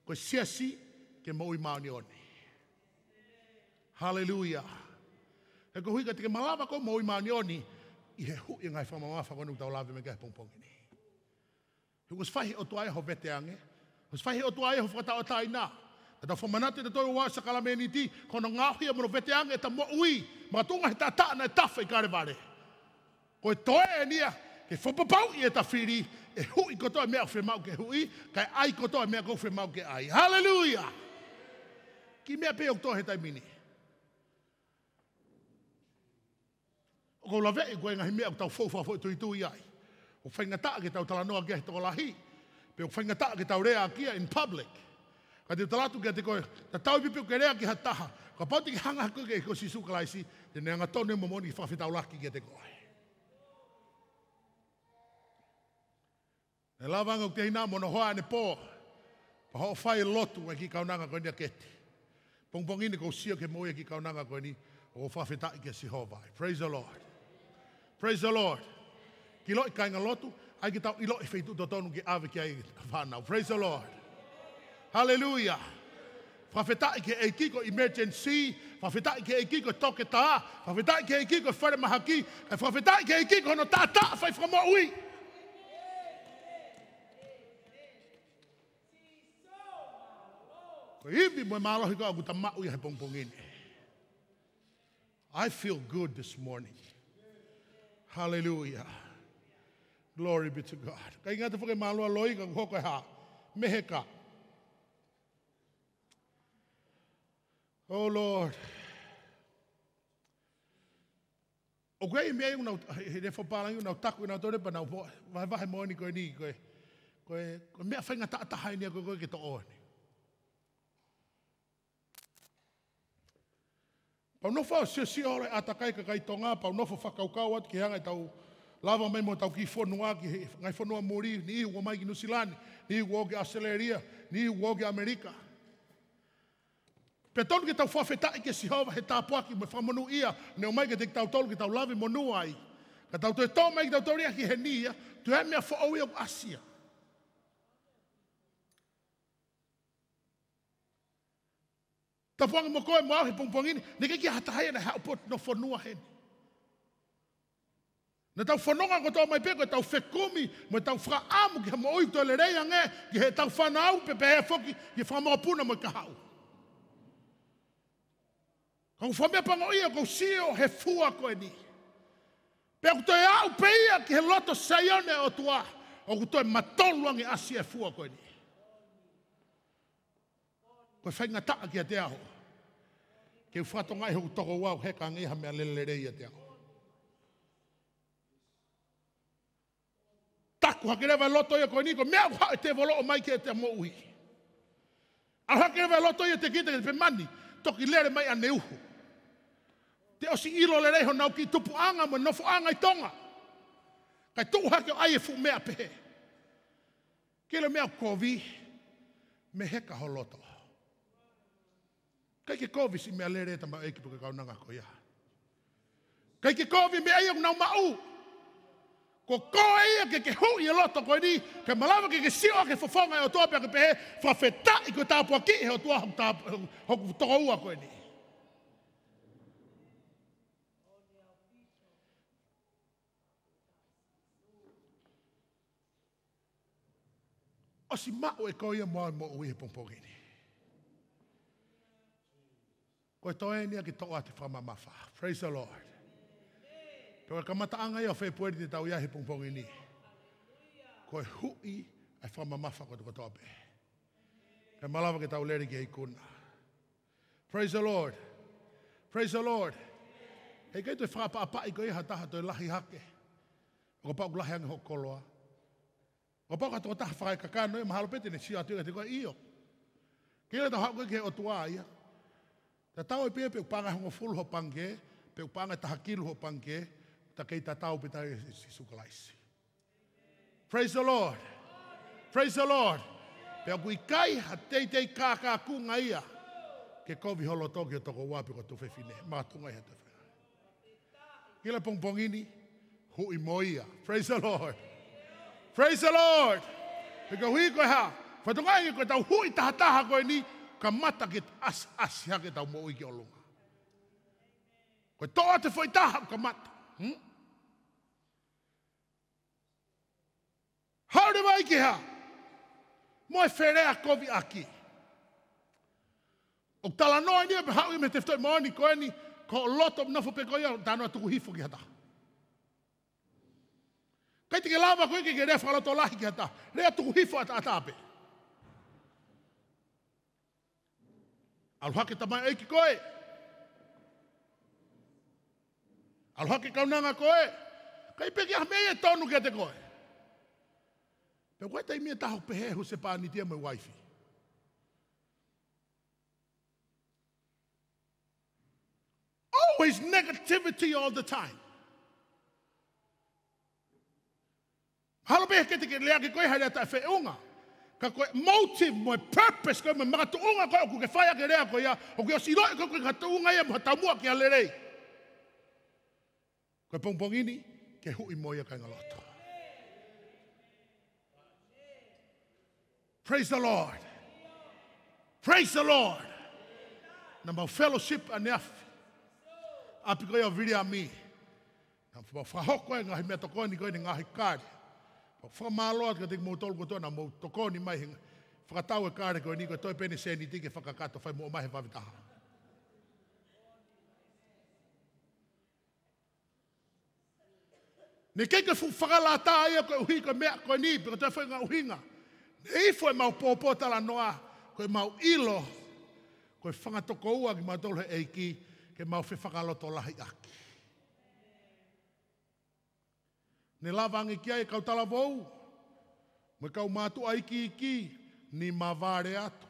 Ko e siasi ke moʻui māʻoniʻoni. Haleluia. He koeʻuhi ka te ke malava koe ʻo moʻui māʻoniʻoni ʻi he huʻi e ngaahi fakamamafa ko eni ʻoku tau lave mai ki ai he pongipongi ni. He kuo ʻosi fai ʻe he ʻOtua ia ho veteange. Kuo ʻosi fai ʻe he ʻOtua ia ho fakatauʻatāina. Ka tau fakamanatu ʻe tautolu ʻa e sākalamēniti, ko hono ngaohi ia mo hono veteange ʻeta moʻui. Makatuʻunga he taʻataʻa naʻe tafe ʻi Kalevale. Ko e toe eni ia ke fakapapauʻi ʻe ta fili, ʻe huʻi kotoa e meʻa ʻoku fiemaʻu ke huʻi, kae ʻai kotoa e meʻa ʻoku fiemaʻu ke ʻai. Haleluia! Kiʻi meʻa pē ʻoku toe he taimi ni. ʻOku ou laveʻi ko e ngaahi meʻa ʻoku tau fou fakafoʻituitui ai. ʻOku faingataʻa ke tau talanoa ki ai he tokolahi. Pe ʻoku faingataʻa ke tau lea ki ai in public. Ka te u tala atu kiate koe, tatau ai pē pe ʻoku ke lea ki ha taha. Kapau te ke hanga hake ki he ʻEiki ko Sīsū Kalaisi, te ne angatonu e moʻoni ke fakafetaulaki kiate koe. Naʻe lava ange ʻo te hina mo hono hoa ʻanepō. Pea hoʻo fai e lotu ʻa e kiʻi kaunanga ko eni ʻa Keti. Pongipongi ni ʻoku ou sio ki he moʻui ʻa e kiʻi kaunanga ko eni, ʻoku ou fakafetaʻi kia Sihova. Praise the Lord. Praise the Lord. Kiʻi loʻi kāingalotu, ʻai ke tau ʻiloʻi e feituʻu totonu ke ʻave ki ai e fānau. Praise the Lord. Haleluia. Fakafetaʻi ki he ʻEiki ko e emergency. Fakafetaʻi ki he ʻEiki ko e toketā. Fakafetaʻi ki he ʻEiki ko e falemahaki. Kae fakafetaʻi ki he ʻEiki ko hono taʻataʻa fai fakamoʻui. Ko e ivi mo e mālohi ko ē ʻoku ta maʻu ia he pongipongi ni. I feel good this morning. Hallelujah. Glory be to God. ʻIkai ngata foki e mālualoi ka ʻoku hoko e hā? Meheka. Oh Lord. ʻOku ʻi ai e meʻa ʻoku nau, he, he lea fakapālangi ʻoku nau taku ʻe nautolu pea nau po-, vahevahe moʻoni ko eni, ko e, ko e, ko e meʻa faingataʻa taha eni ia ko ē ke toʻo ni. Pea u nofo ʻo siosio holo he ʻātakai kakai Tonga, pea u nofo ʻo fakakaukau atu ki he anga ʻetau lava mai mo hotau kiʻi fonua ki he ngaahi fonua muli, niʻihi ʻoku ō mai ki Nuʻusila ni, niʻihi ʻoku ō ki ʻAositelēlia, niʻihi ʻoku ō ki ʻAmelika. Pea tonu ke tau fakafetaʻi kia Sihova he tāpuaki mo e fakamonūʻia naʻe ʻomai kiate kitautolu ke tau lave monū ai. Ka tau toe tō mai kitautolu ia ki heni ia, toe ʻi ai e meʻa foʻou ia ʻoku ʻasi ia. Tapu ange mo koe mo au he pongipongi ni, naʻe ʻikai ke ʻi ai ha taha ia naʻe haʻu poto hono fonua heni. Naʻa tau fononga kotoa mai pē ko ʻetau fekumi mo ʻetau fakaʻamu ki ha moʻui ʻoku toe lelei ange ki heʻetau fānau pea pehē foki ki he fanga mokopuna mo e kahaʻu. Ka ʻoku ou fakameʻapangoʻia ʻoku ou sio he fua ko eni. Pea ʻoku toe aʻu pē ia ki he loto Saione ʻo e ʻOtua, ʻoku toe matolu ange ʻasi e fua ko eni. Ko e faingataʻa kiate au ke u fakatokangaʻi hoku tokoua ʻoku heka ange ia ha meʻa lelelelei ʻiate au. Taku hake leva e loto ia ko eni ko e meʻa ʻoku haʻu e tēvolo ʻo ʻomai ki heʻeta moʻui. ʻAlu hake leva e loto ia ʻiate kita ke pehē mai, toki lele mai ʻaneuhu. Te ʻosi ʻilo lelei honau kiʻi tupuʻanga mo e nofoʻanga ʻi Tonga. Kae tuʻu hake ʻo ʻai e fuʻu meʻa pehē. Ke ʻilo e meʻa ʻoku kovi, meheka ho loto. ʻIkai ke kovi siʻi meʻalele ʻa e tamaioʻeiki pe ko e kaunanga ko ia. ʻIkai ke kovi e meʻa ia ʻoku nau maʻu. Ko koe ia ke ke huʻi e loto ko eni, ke malava ke ke sio ki he fofonga ʻo e ʻOtua pea ke pehē, fakafetaʻi ko e tāpuakiʻi ʻe he ʻOtua hoku tāpu-, hoku tokoua ko eni. ʻOsi maʻu ʻe koe ia mo au e moʻui he pongipongi ni. Ko e toe eni ia ke toʻo atu e fakamamafa. Praise the Lord. Pea ko e kamataʻanga ia ʻo Fēpueli te tau ʻi ai he pongipongi ni. Ko e huʻi ʻa e fakamamafa kotoa kotoa pē. Pea malava ke tau lele ki he ikuna. Praise the Lord. Praise the Lord. He ʻikai toe fakaʻapaʻapaʻi koe ia ha taha toe lahi hake. ʻO kapau ʻoku lahi ange hoʻo koloa. ʻO kapau ko ha tokotaha fakaekakano ia, mahalo pē te ne sio atu ia kiate koe, ʻio. Ke ʻilo ʻe tau haʻu ko ē ki he ʻOtua ia. Tatau ai pē pe ʻoku paʻanga ʻe hongofulu hoʻo pangikē, pe ʻoku paʻanga ʻe taha kilu hoʻo pangikē, ta kei tatau pē taha ʻia Sīsū Kalaisi. Praise the Lord. Praise the Lord. Pea ʻoku ʻikai ha teitei kākākunga ia ke kovi ho loto ki ho tokoua pe ko ho tuofefine. Makatuʻunga ia he tuofefine. Ki he pongipongi ni, huʻi mo ia. Praise the Lord. Praise the Lord. Pea ko e huʻi ko e hā? Fakatokangaʻi ko ʻetau huʻi tahataha ko eni, kamata ke ʻasi, ʻasi hake ʻetau moʻui ki ʻolunga. Ko e toʻo atu e foʻi taha ʻoku kamata. Hmm? Haʻu leva ai ki he hā? Mo e felea koviʻaki. ʻOku talanoa eni ia pea haʻu ia mei he tefitoʻi moʻoni ko eni, ko hoʻo loto nofo pē ko ia, talanoa tuku hifo ki ha taha. ʻIkai te ke lava koe ke ke lea fakalotolahi ki ha taha. Lea tuku hifo ʻataʻatā pē. ʻAlu hake tamaioʻeiki ko ē. ʻAlu hake kaunanga ko ē. ʻIkai pē ke ʻi ai ha meʻa ia ʻe tonu kiate koe. Pea ko e taimi ʻe taha ʻoku pehē e husepāniti ia mo e uaifi. Always negativity all the time. Mahalo pē he ʻikai te ke lea ki ai ko e hā, lea taʻefeʻunga. Ka ko e motive mo e purpose ko ē mo e makatuʻunga ko ē ʻoku ke fai ʻaki e lea ko ia, ʻoku ke ʻosi ʻiloʻi ko ē ko e makatuʻunga ia mo ha taumuʻa ki ha lelei. Ko e pongipongi ni, ke huʻi mo ia kāingalotu. Praise the Lord. Praise the Lord. Naʻa mau fellowship ʻaneafi. ʻApi ko ia ʻo Viliami. Naʻa mau fakahoko e ngaahi meʻatokoni ko eni, ngaahi kale. Mau fakamālō atu kiate kimoutolu kotoa naʻa mou tokoni mai he fakatau e kale ko eni, ko e toe pē eni e sēniti ke fakakakato, fai muʻa mai he vave taha. Naʻe ʻikai ke fuʻu fakalata ia koeʻuhi ko e meʻa ko eni, pe ko e toe foʻi ngaahi ʻuhinga. Naʻe ifo ʻemau pōpōtalanoa, ko ʻemau ʻilo, ko e fanga tokoua kimautolu he ʻEiki, ke mau fefakalotolahiʻaki. Naʻe lava ange ki ai e kau talavou, mo e kau mātuʻa iiki, iiki, ni mavale atu.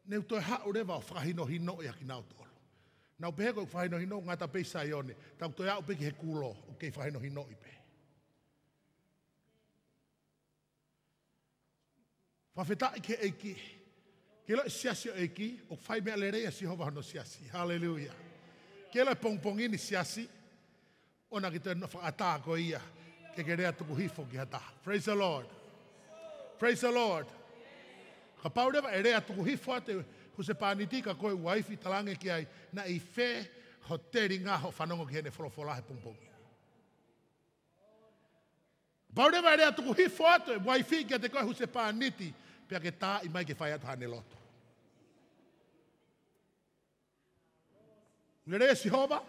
Naʻa ku toe haʻu leva ʻo fakahinohinoʻi ʻa kinautolu. Naʻa ku pehē ko e fakahinohino ngata pē ʻi Saione, ta ku toe aʻu pē ki he kulo, ʻoku kei fakahinohinoʻi pē. Fakafetaʻi ki he ʻEiki. Ke ʻilo e siasi ʻo e ʻEiki, ʻoku fai meʻa lelei ʻa Sihova hono siasi. Haleluia. Ke ʻilo e pongipongi ni siasi, ʻoua ke toe nofo ʻatā koe ia, ke ke lea tuku hifo ki ha taha. Praise the Lord. Praise the Lord. Kapau leva ʻe lea tuku hifo atu e husepāniti kia koe uaifi, talaange ki ai, naʻe ʻi fē ho telinga hoʻo fanongo ki heʻene folofola he pongipongi. Kapau leva ʻe lea tuku hifo atu e uaifi kiate koe husepāniti, pea ke taaʻi mai ke fai atu haʻane lotu. Lelei ʻa Sihova.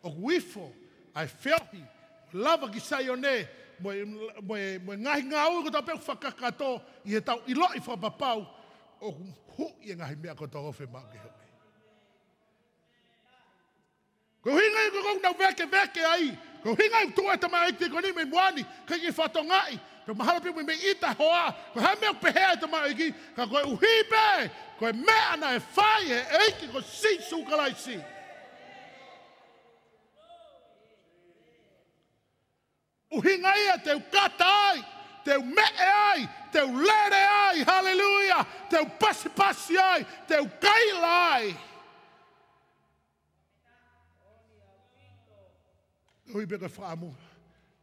ʻOku ifo ʻa e feohi, lava ki Saione, mo e, mo e, mo e ngaahi ngāue kotoa pē ʻoku fakakakato ʻi heʻetau ʻiloʻi fakapapau, ʻoku huʻi e ngaahi meʻa kotoa ʻoku fiemaʻu ke huʻi. Ko e ʻuhinga ia ko ē ʻoku nau vēkeveke ai. Ko e ʻuhinga ia ʻoku tuʻu e tamaioʻeiki ko eni mei muʻa ni, ʻikai ke fakatokangaʻi. Pea mahalo pē mo e meʻa ʻita hoa. Ko e hā e meʻa ʻoku pehē ai e tamaioʻeiki, ka koeʻuhi pē ko e meʻa naʻe fai ʻe he ʻEiki ko Sīsū Kalaisi. ʻUhinga ia te u kata ai, te u meʻe ai, te u lele ai, haleluia, te u pasipasi ai, te u kaila ai. Ui pē ko e fakaʻamu.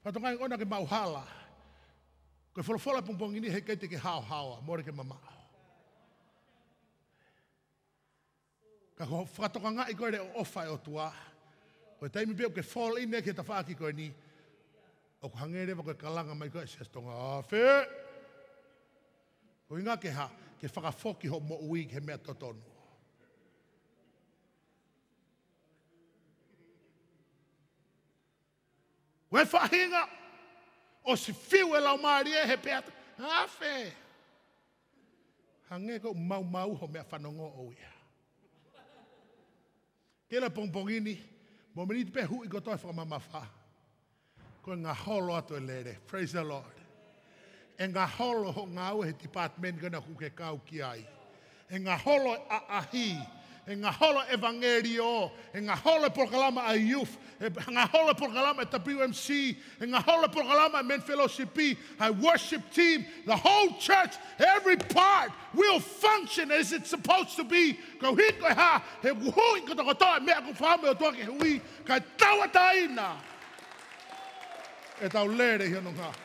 Fakatokangaʻi ʻoua ke mau hala. Ko e folofola pongipongi ni heʻikai te ke haohaoa, mole ke mamaʻo. Ka ko e fakatokangaʻi ko e leʻo ʻofa ʻa e ʻOtua. Ko e taimi pē ʻoku ke fall in ai ki he tafaʻaki ko eni, ʻoku hangē leva ko e kalanga mai ko ē ʻa e Siasi Tonga, afe! Ko e ʻuhinga ke hā? Ke fakafoki hoʻo moʻui ki he meʻa totonu. Ko e faʻahinga ʻosi fiu e laumālie he pea, afe! Hangē ko e maumau hoʻo meʻa fanongo ʻoʻou ia. Ke ʻilo he pongipongi ni, mo e miniti pē huʻi kotoa e fakamamafa, ko e ngaholo atu e lele. Praise the Lord. ʻE ngaholo hoʻo ngāue he department ko ena ʻoku ke kau ki ai. ʻE ngaholo e ʻaʻahi. ʻE ngaholo e ʻevangeliō. ʻE ngaholo e polokalama ʻa e youth. ʻE ngaholo e polokalama ʻa e W M C. ʻE ngaholo e polokalama ʻa e men fellowship, ʻa e worship team, the whole church, every part will function as it's supposed to be. Koeʻuhi ko e hā? He ʻoku hui kotokotoa e meʻa ʻoku fai mo e ʻOtua ke hui, kae tauʻatāina ʻetau lele ʻi hono ngāue.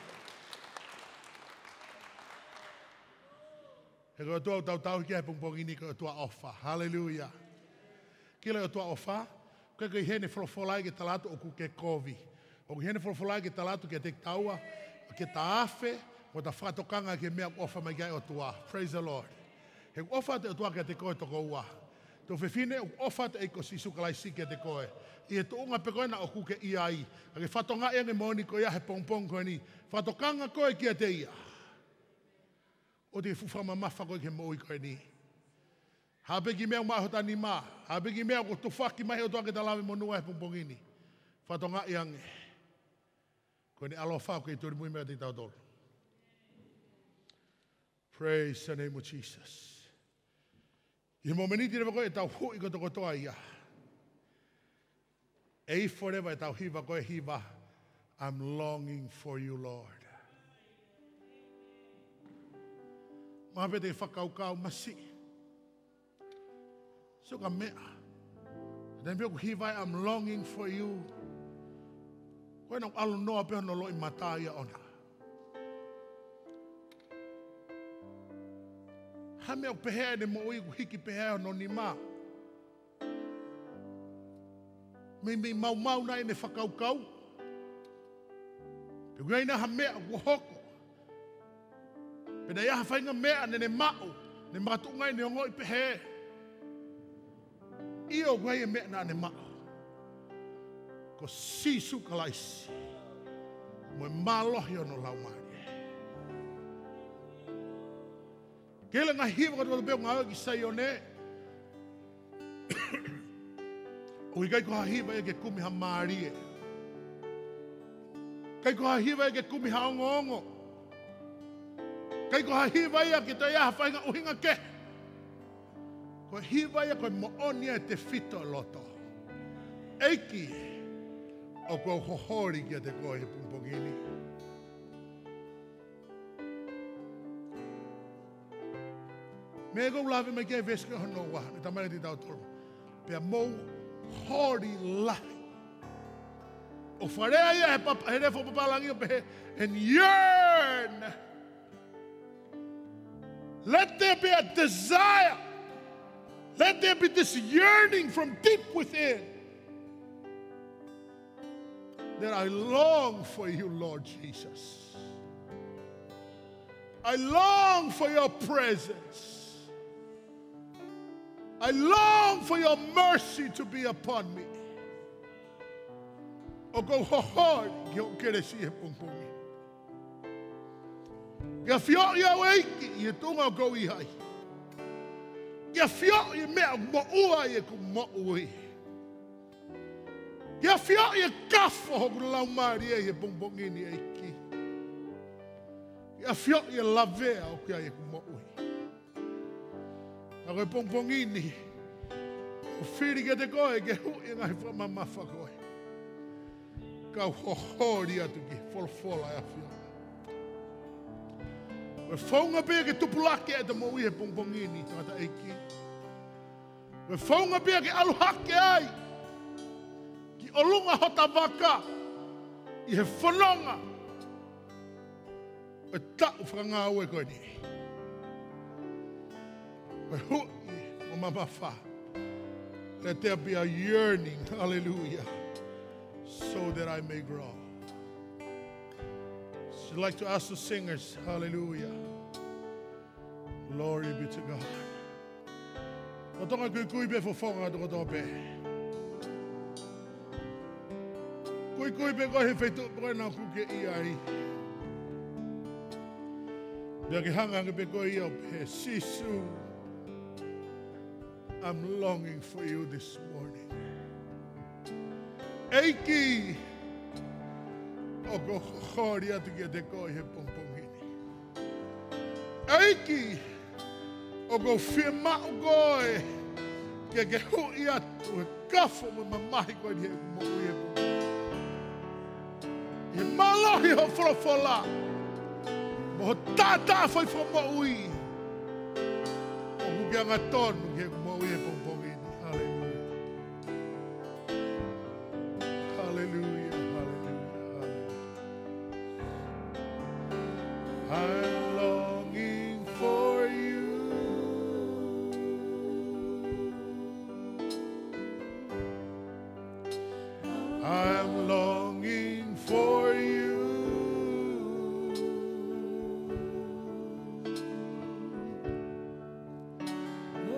He ko e ʻOtua ʻoku tau tauhi ki ai he pongipongi ni ko e ʻOtua ʻofa. Haleluia. Ke ʻilo e ʻOtua ʻofa, ʻoku ʻikai ko e ʻi heni folofola ia ke tala atu ʻoku ke kovi. ʻOku ʻi heni folofola ia ke tala atu kiate kitaua, ke ta afe, mo ta fakatokanga ki he meʻa ʻoku ʻofa mai ki ai e ʻOtua. Praise the Lord. He ʻoku ʻofa atu e ʻOtua kiate koe tokoua. Tuofefine, ʻoku ʻofa atu e ʻEiki ko Sīsū Kalaisi kiate koe ʻi he tuʻunga pē ko ena ʻoku ke ʻi ai. Ka ke fakatokangaʻi ange e moʻoni ko ia he pongipongi ko eni. Fakatokanga koe kiate ia. ʻOua te ke fuʻu fakamamafa koe ki he moʻui ko eni. Hā pē kiʻi meʻa ʻoku maʻu ʻi hota nima, hā pē kiʻi meʻa ʻoku tufaki mai he ʻOtua ke ta lave monū ai he pongipongi ni, fakatokangaʻi ange ko ʻene ʻaloʻofa ʻoku kei tulimui mai kiate kitautolu. Praise the name of Jesus. ʻI he momeniti leva ko ē ʻetau huʻi kotokotoa ia, ʻe ifo leva ʻetau hiva ko e hiva, "I'm longing for you, Lord." Mahalo pē te ke fakakaukau, masiʻi, sio ki ha meʻa. Then pē ʻoku hiva ai, "I'm longing for you." Ko ena ʻoku ʻalu noa pē hono loʻimata ia ʻoʻona. Ha meʻa ʻoku pehē ʻene moʻui, ʻoku hiki pehē hono nima. Meimei maumau nai ʻene fakakaukau pe ʻoku ʻi ai nai ha meʻa kuo hoko, pe naʻe ʻi ai ha faʻahinga meʻa naʻa ne maʻu, ne makatuʻunga ai ʻene ongoʻi pehē. ʻIo, ʻoku ʻi ai e meʻa naʻa ne maʻu, ko Sīsū Kalaisi mo e mālohi ʻo hono Laumālie. Ke ʻilo e ngaahi hiva kotoa pē ʻoku ngāue ki Saione, ʻoku ʻikai ko ha hiva ia ke kumi ha mālie. ʻIkai ko ha hiva ia ke kumi ha ongoongo. ʻIkai ko ha hiva ia ke toe ʻi ai ha faʻahinga ʻuhinga kehe. Ko e hiva ia ko e moʻoni ʻa e tefito e loto. ʻEiki, ʻoku ou hoholi kiate koe he pongipongi ni. Meʻa ʻoku ou lave mai ki ai, veesi ko hono ua, ne talamai kiate kitautolu, pea mou holi lahi. ʻOku fakalea ia he pap-, he lea fakapapālangi ʻo pehē, and yearn. Let there be a desire. Let there be this yearning from deep within, that I long for you, Lord Jesus. I long for your presence. I long for your mercy to be upon me. ʻOku ou hoholi ki hoʻo kelesi he pongipongi. Ke afioʻi au ʻEiki ʻi he tuʻunga ʻoku ou ʻi ai. Ke afioʻi e meʻa ʻoku moʻua ai ʻeku moʻui. Ke afioʻi e kafo hoku laumālie ʻi he pongipongi ni ʻEiki. Ke afioʻi e lavea ʻoku ʻi ai ʻeku moʻui. Ka ko e pongipongi ni, ʻoku ou fili kiate koe ke huʻi e ngaahi fakamamafa ko ē. Kau hoholi atu ki he folofola ʻa e ʻAfiona. Ko e founga pē ke tupulaki ʻetau moʻui he pongipongi ni, tangataʻeiki. Ko e founga pē ke ʻalu hake ai ki ʻolunga hota vaka ʻi he fononga ʻo e taʻu fakangāue ko eni. Ko e huʻi mo e mamafa. Let there be a yearning. Hallelujah. so that I may grow. I'd like to ask the singers, hallelujah. Glory be to God. Lolotonga kuikui pē fofonga toko toko pē. Kuikui pē koe he feituʻu pē ko ē naʻa ʻoku ke ʻi ai. Pea ke hanga ange pē koe ia ʻo pehē, Sīsū, I'm longing for you this morning. ʻEiki, ʻoku ou holi atu kiate koe he pongipongi ni. ʻEiki, ʻoku ou fiemaʻu koe ke ke huʻi atu he kafo mo e mamahi ko eni he moʻui he pongipongi. ʻI he mālohi hoʻo folofola, mo hoʻo taʻataʻa fai fakamoʻui, ʻoku ke angatonu ki he moʻui he pongipongi ni. Hallelujah. Hallelujah, hallelujah, hallelujah. I'm longing for you. I'm longing for you.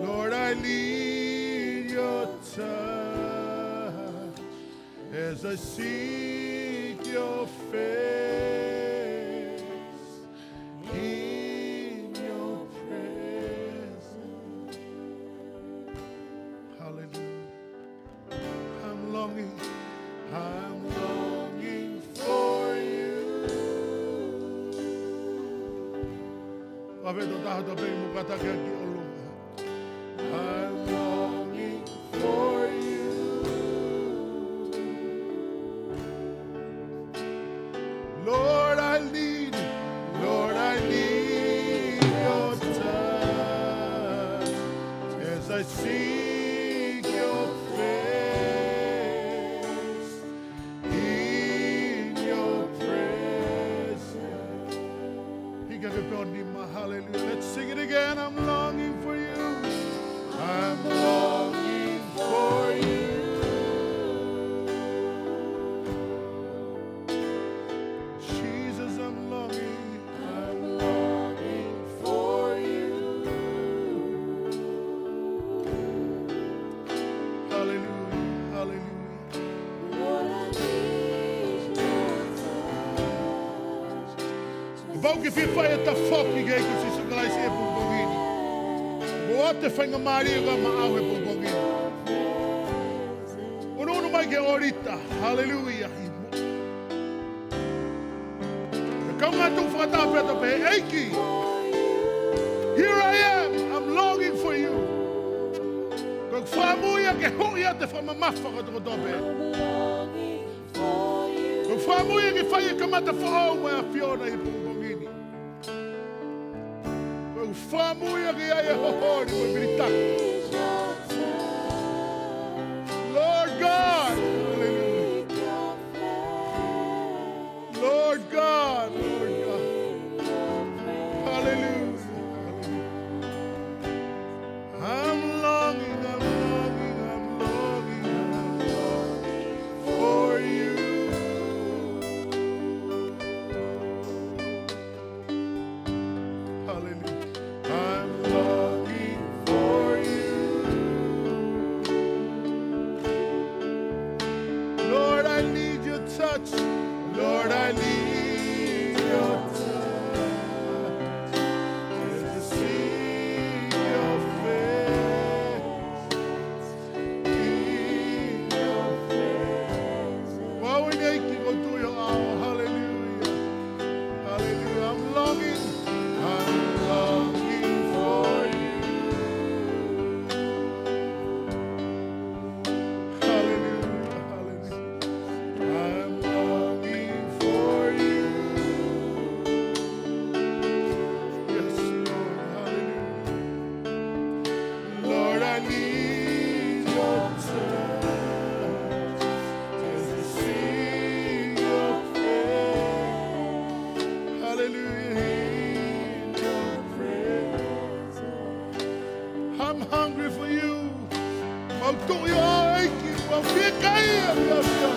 Lord, I need your touch as I seek your face in your presence. Hallelujah. I'm longing, I'm longing for you. Vave to taha to pe mo kata ke ki ʻolunga. I'm longing for you. Lord, I need, Lord, I need your touch as I seek your face in your presence. Hiki hake pē ho nima, hallelujah. Let's sing it again. I'm longing for you. I'm longing for you. Jesus, I'm longing. I'm longing for you. Hallelujah, hallelujah. Lord, I need your touch. Kapau ʻoku ke fie fai ha tafoki ki he ʻEiki ko Sīsū Kalaisi he pongipongi ni, ʻoku ʻoatu e faingamālie ʻoku maʻau he pongipongi ni. Unuunu mai ki he ʻōlita. Hallelujah. Kaungā tuʻu fakataha pea to pehē, ʻEiki, here I am, I'm longing for you. ʻOku ou fakaʻamu ia ke huʻi atu e fakamamafa kotoa kotoa pē. ʻOku ou fakaʻamu ia ke fai e kamata foʻou mo e ʻAfiona he pongipongi ni. ʻOku ou fakaʻamu ia ke ʻi ai e hoholi mo e vilitaki. Lord God, hallelujah. Lord God, Lord God. Hallelujah. I'm longing, I'm longing, I'm longing, I'm longing for you. Hallelujah. I'm longing for you. Lord, I need your touch. Lord, I need your touch. As I seek your face. Wow, we thank you, go to your hour. Hallelujah. Hallelujah. I'm longing. I'm longing for you. Hallelujah. Hallelujah. I'm longing for you. Yes, Lord. Hallelujah. Lord, I need your touch as I seek your face. Hallelujah, in your presence. I'm hungry for you. Mau tuʻu ʻi ho ʻEiki, mau fiekaia, fiekaia.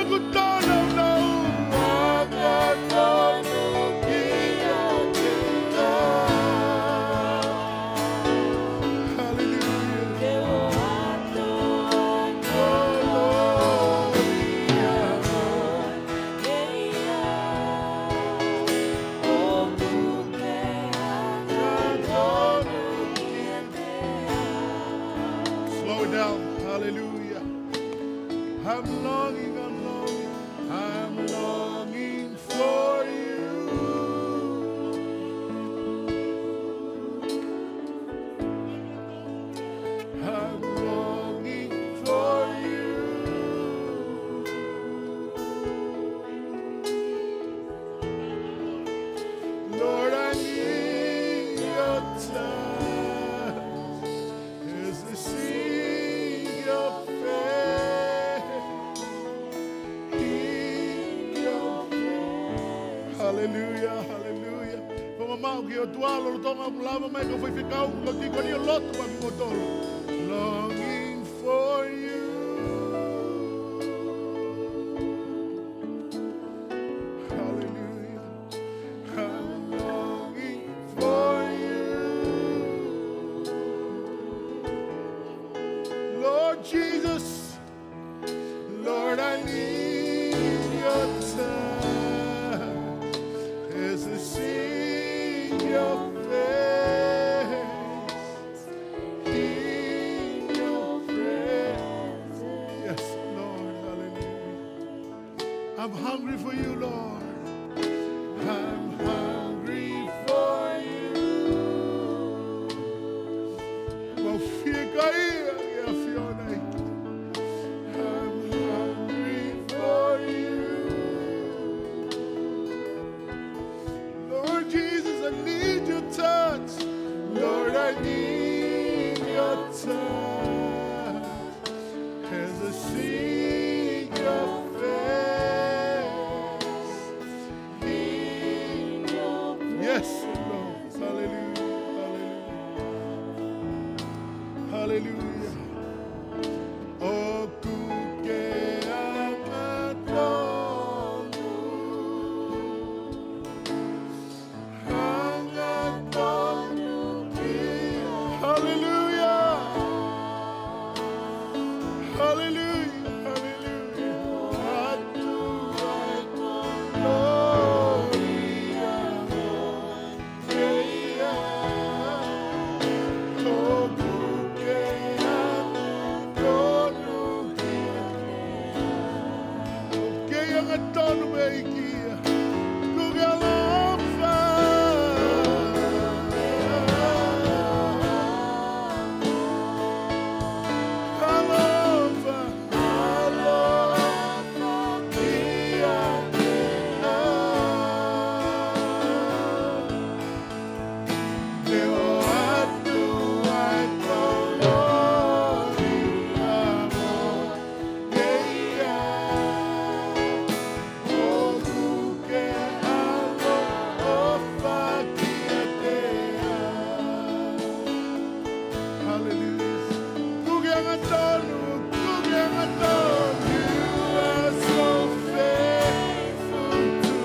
Kuo tōnounou angatonu kiate ia. Hallelujah. Slow it down. Hallelujah. I'm longing, I'm longing, I'm longing for you. I'm longing for you. Lord, I need your touch as I seek your face. Hallelujah, hallelujah. Ko e maʻu ki he ʻOtua lolotonga ʻoku lava mai ko e faifekau, ko e tīkoni ʻo lotu ʻa kimoutolu. Longing for you. Hallelujah. I'm longing for you. Lord Jesus, Lord, I need your touch as I seek your face, in your presence. Yes, Lord, hallelujah. I'm hungry for you, Lord. I'm hungry for you. Mau fiekaia ʻa e ʻAfiona. I'm hungry for you. Lord Jesus, I need your touch. Lord, I need your touch as I seek your face. Yes, Lord. Hallelujah. Hallelujah. Hallelujah. ʻOku ke angatonu. Hallelujah. Hallelujah. Hallelujah. Ke angatonu ʻEiki ia. Kuo ke ʻaloʻofa. ʻAloʻofa. ʻAloʻofa kiate au. Te u ʻoatu ʻa e kolōlia mo e ʻofa. ʻOku ke ʻaloʻofa kiate au. Hallelujah. Kuo ke angatonu, kuo ke angatonu. You are so faithful to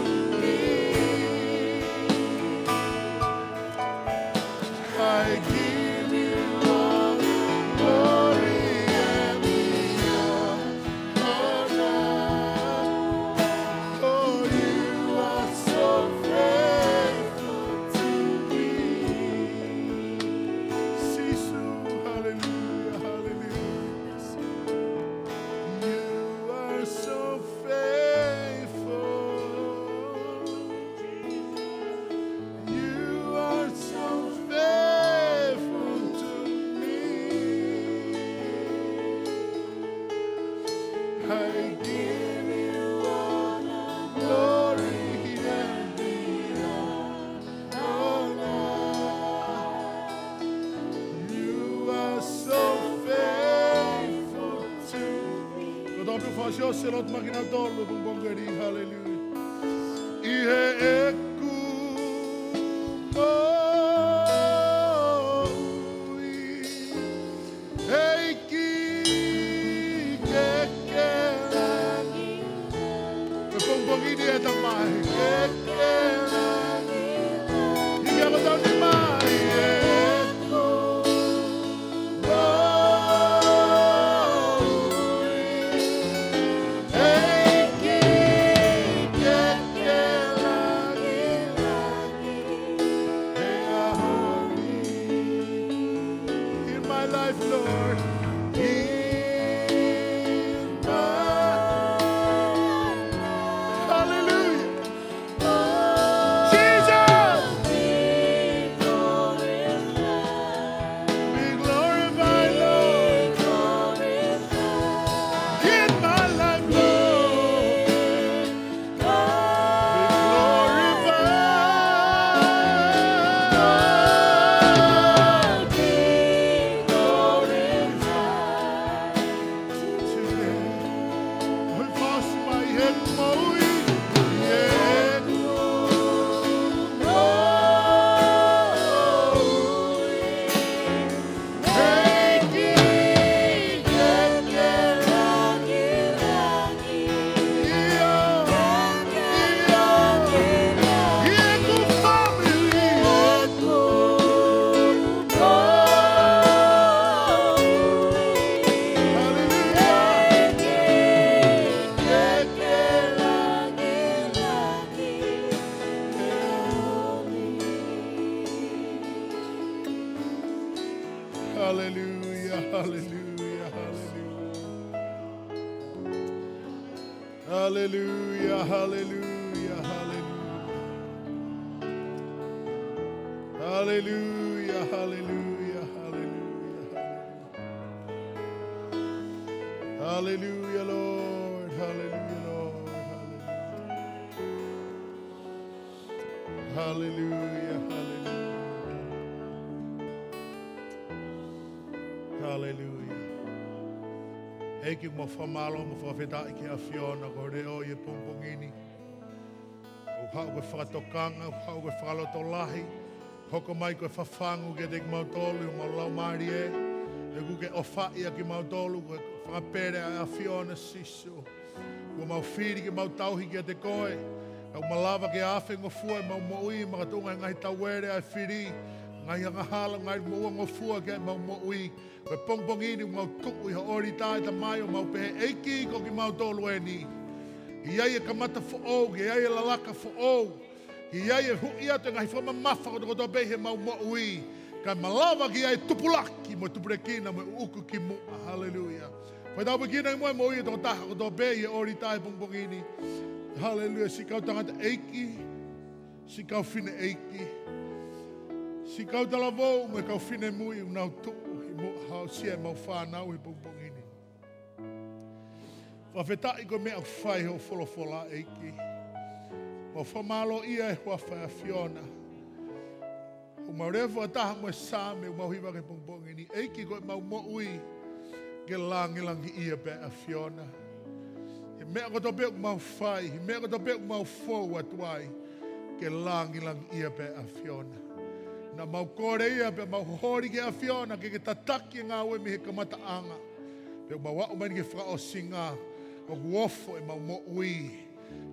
me. I give you all the glory and the honor. Oh, you are so faithful to me. Sisu, hallelujah, hallelujah. You are so faithful. You are so faithful to me. I give you all the glory and the honor. You are so faithful to me. Ko e tau pē fāsiosio lotu mai kinautolu ʻi he pongipongi ni, hallelujah. ʻI heʻeku moʻui, ʻEiki ke ke langi Pongipongi ni ʻe Tamai, ke ke langilangi. Hiki hake hotau nima, ʻEiki. Glory. ʻEiki, ke ke langilangi. In my life, Lord. In my life. Hallelujah. Jesus. Be glorified, Lord. In my life, Lord. Be glorified. Be glorified. Today, we pass by head moe. Yeah. Hallelujah, hallelujah, hallelujah. Hallelujah, hallelujah, hallelujah. Hallelujah, hallelujah, hallelujah, hallelujah. Hallelujah, Lord. Hallelujah, Lord. Hallelujah. Hallelujah, hallelujah. Hallelujah. ʻEiki, mau fakamālō, mau fakafetaʻi ki he ʻAfiona, ko e leʻo ʻi he pongipongi ni. ʻOku haʻu ko e fakatokanga, ʻoku haʻu ko e fakalotolahi. Hoko mai ko e fafangu kiate kimautolu, ʻi homau laumālie. ʻOku ke ʻofaʻi ʻa kimautolu, ko e fakapele ʻa e ʻAfiona Sīsū. Kuo mau fili ke mau tauhi kiate koe. Ka ʻoku malava ke afe ngofua ʻemau moʻui, makatuʻunga he ngaahi tauele ʻa e fili, ngaahi angahala, ngaahi moʻua ngofua ki heʻemau moʻui. Ko e pongipongi ni ʻoku mau tuʻu ʻi ho ʻōlita ʻe Tamai ʻo mau pehē, ʻEiki, ko kimautolu eni. ʻI ai e kamata foʻou, ʻi ai e lalaka foʻou. ʻI ai e huʻi atu e ngaahi fakamamafa kotokotoa pē ʻi heʻemau moʻui. Kae malava ke ʻi ai e tupulaki mo e tupulekina mo e ʻuʻuku ki muʻa. Haleluia. Fai tāpuekina ʻi muʻa e moʻui ʻa e tokotaha kotoa pē ʻi he ʻōlita he pongipongi ni. Haleluia. Siʻi kau tangataʻeiki. Siʻi kau fineʻeiki. Siʻi kau talavou mo e kau finemui ʻoku nau tuʻu ʻi muʻa ʻo aʻusia ʻemau fānau he pongipongi ni. Fakafetaʻi ko e meʻa ʻoku fai hoʻo folofola, ʻEiki. Mau fakamālōʻia e huafa ʻo e ʻAfiona. ʻOku mau lea fakataha mo e Saame ʻoku mau hiva he pongipongi ni, ʻEiki, ko ʻemau moʻui ke langilangiʻia pē ʻa e ʻAfiona. He meʻa kotoa pē ʻoku mau fai, he meʻa kotoa pē ʻoku mau fou atu ai, ke langilangiʻia pē ʻa e ʻAfiona. Naʻa mau kole ia pea mau holi ki he ʻAfiona ke ke tataki e ngāue mei he kamataʻanga. Pea mau aʻu mai ki he fakaʻosinga, ʻoku ofo ʻemau moʻui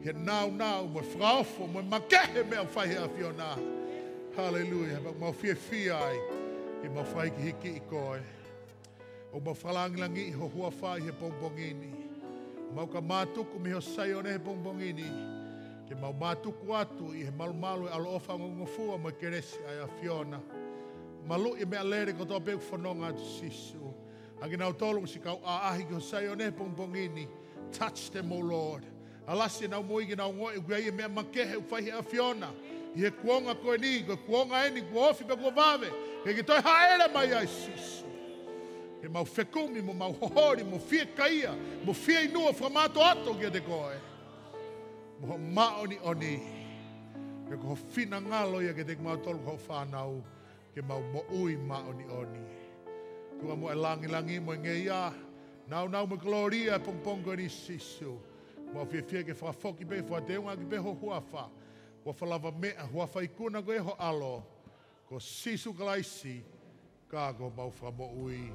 he nāunau mo e fakaofo mo e makehe meʻa ʻoku fai he ʻAfiona. Haleluia. Pea mau fiefia ai ke mau fakahīkihikiʻi koe. ʻOku mau fakalangilangiʻi ho huafa ʻi he pongipongi ni. Mau ka mātuku mei ho Saione he pongipongi ni. Ke mau mātuku atu ʻi he malumalu e ʻaloʻofa ongongofua mo e kelesi ʻa e ʻAfiona. Maluʻi e meʻalele kotoa pē ʻoku fononga atu, Sīsū. ʻA kinautolu ʻoku siʻi kau ʻaʻahi ki ho Saione he pongipongi ni. Touch them, O Lord. Alasi ʻenau moʻui ke nau ongoʻi ʻoku ʻi ai e meʻa makehe ʻoku fai he ʻAfiona. ʻI he kuonga ko eni, ko e kuonga eni kuo ofi pea kuo vave. Ke ke toe hāʻele mai ai, Sīsū. Ke mau fekumi mo mau hoholi mo fiekaia mo fieinua fakamātoato kiate koe. Mo ho māʻoniʻoni. He ko ho finangalo ia kiate kimautolu ko ho fānau. Ke mau moʻui māʻoniʻoni. Tuʻunga mo e langilangi mo e ngeia, nāunau mo e kolōlia he pongipongi ko eni, Sīsū. Mau fiefia ke fakafoki pē, fakateungaʻaki pē ho huafa. Huafa lavameʻa, huafa ikuna ko e ho ʻAlo. Ko Sīsū Kalaisi, ka ko homau Fakamoʻui.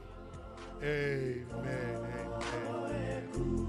ʻĒmeni, ʻēmeni.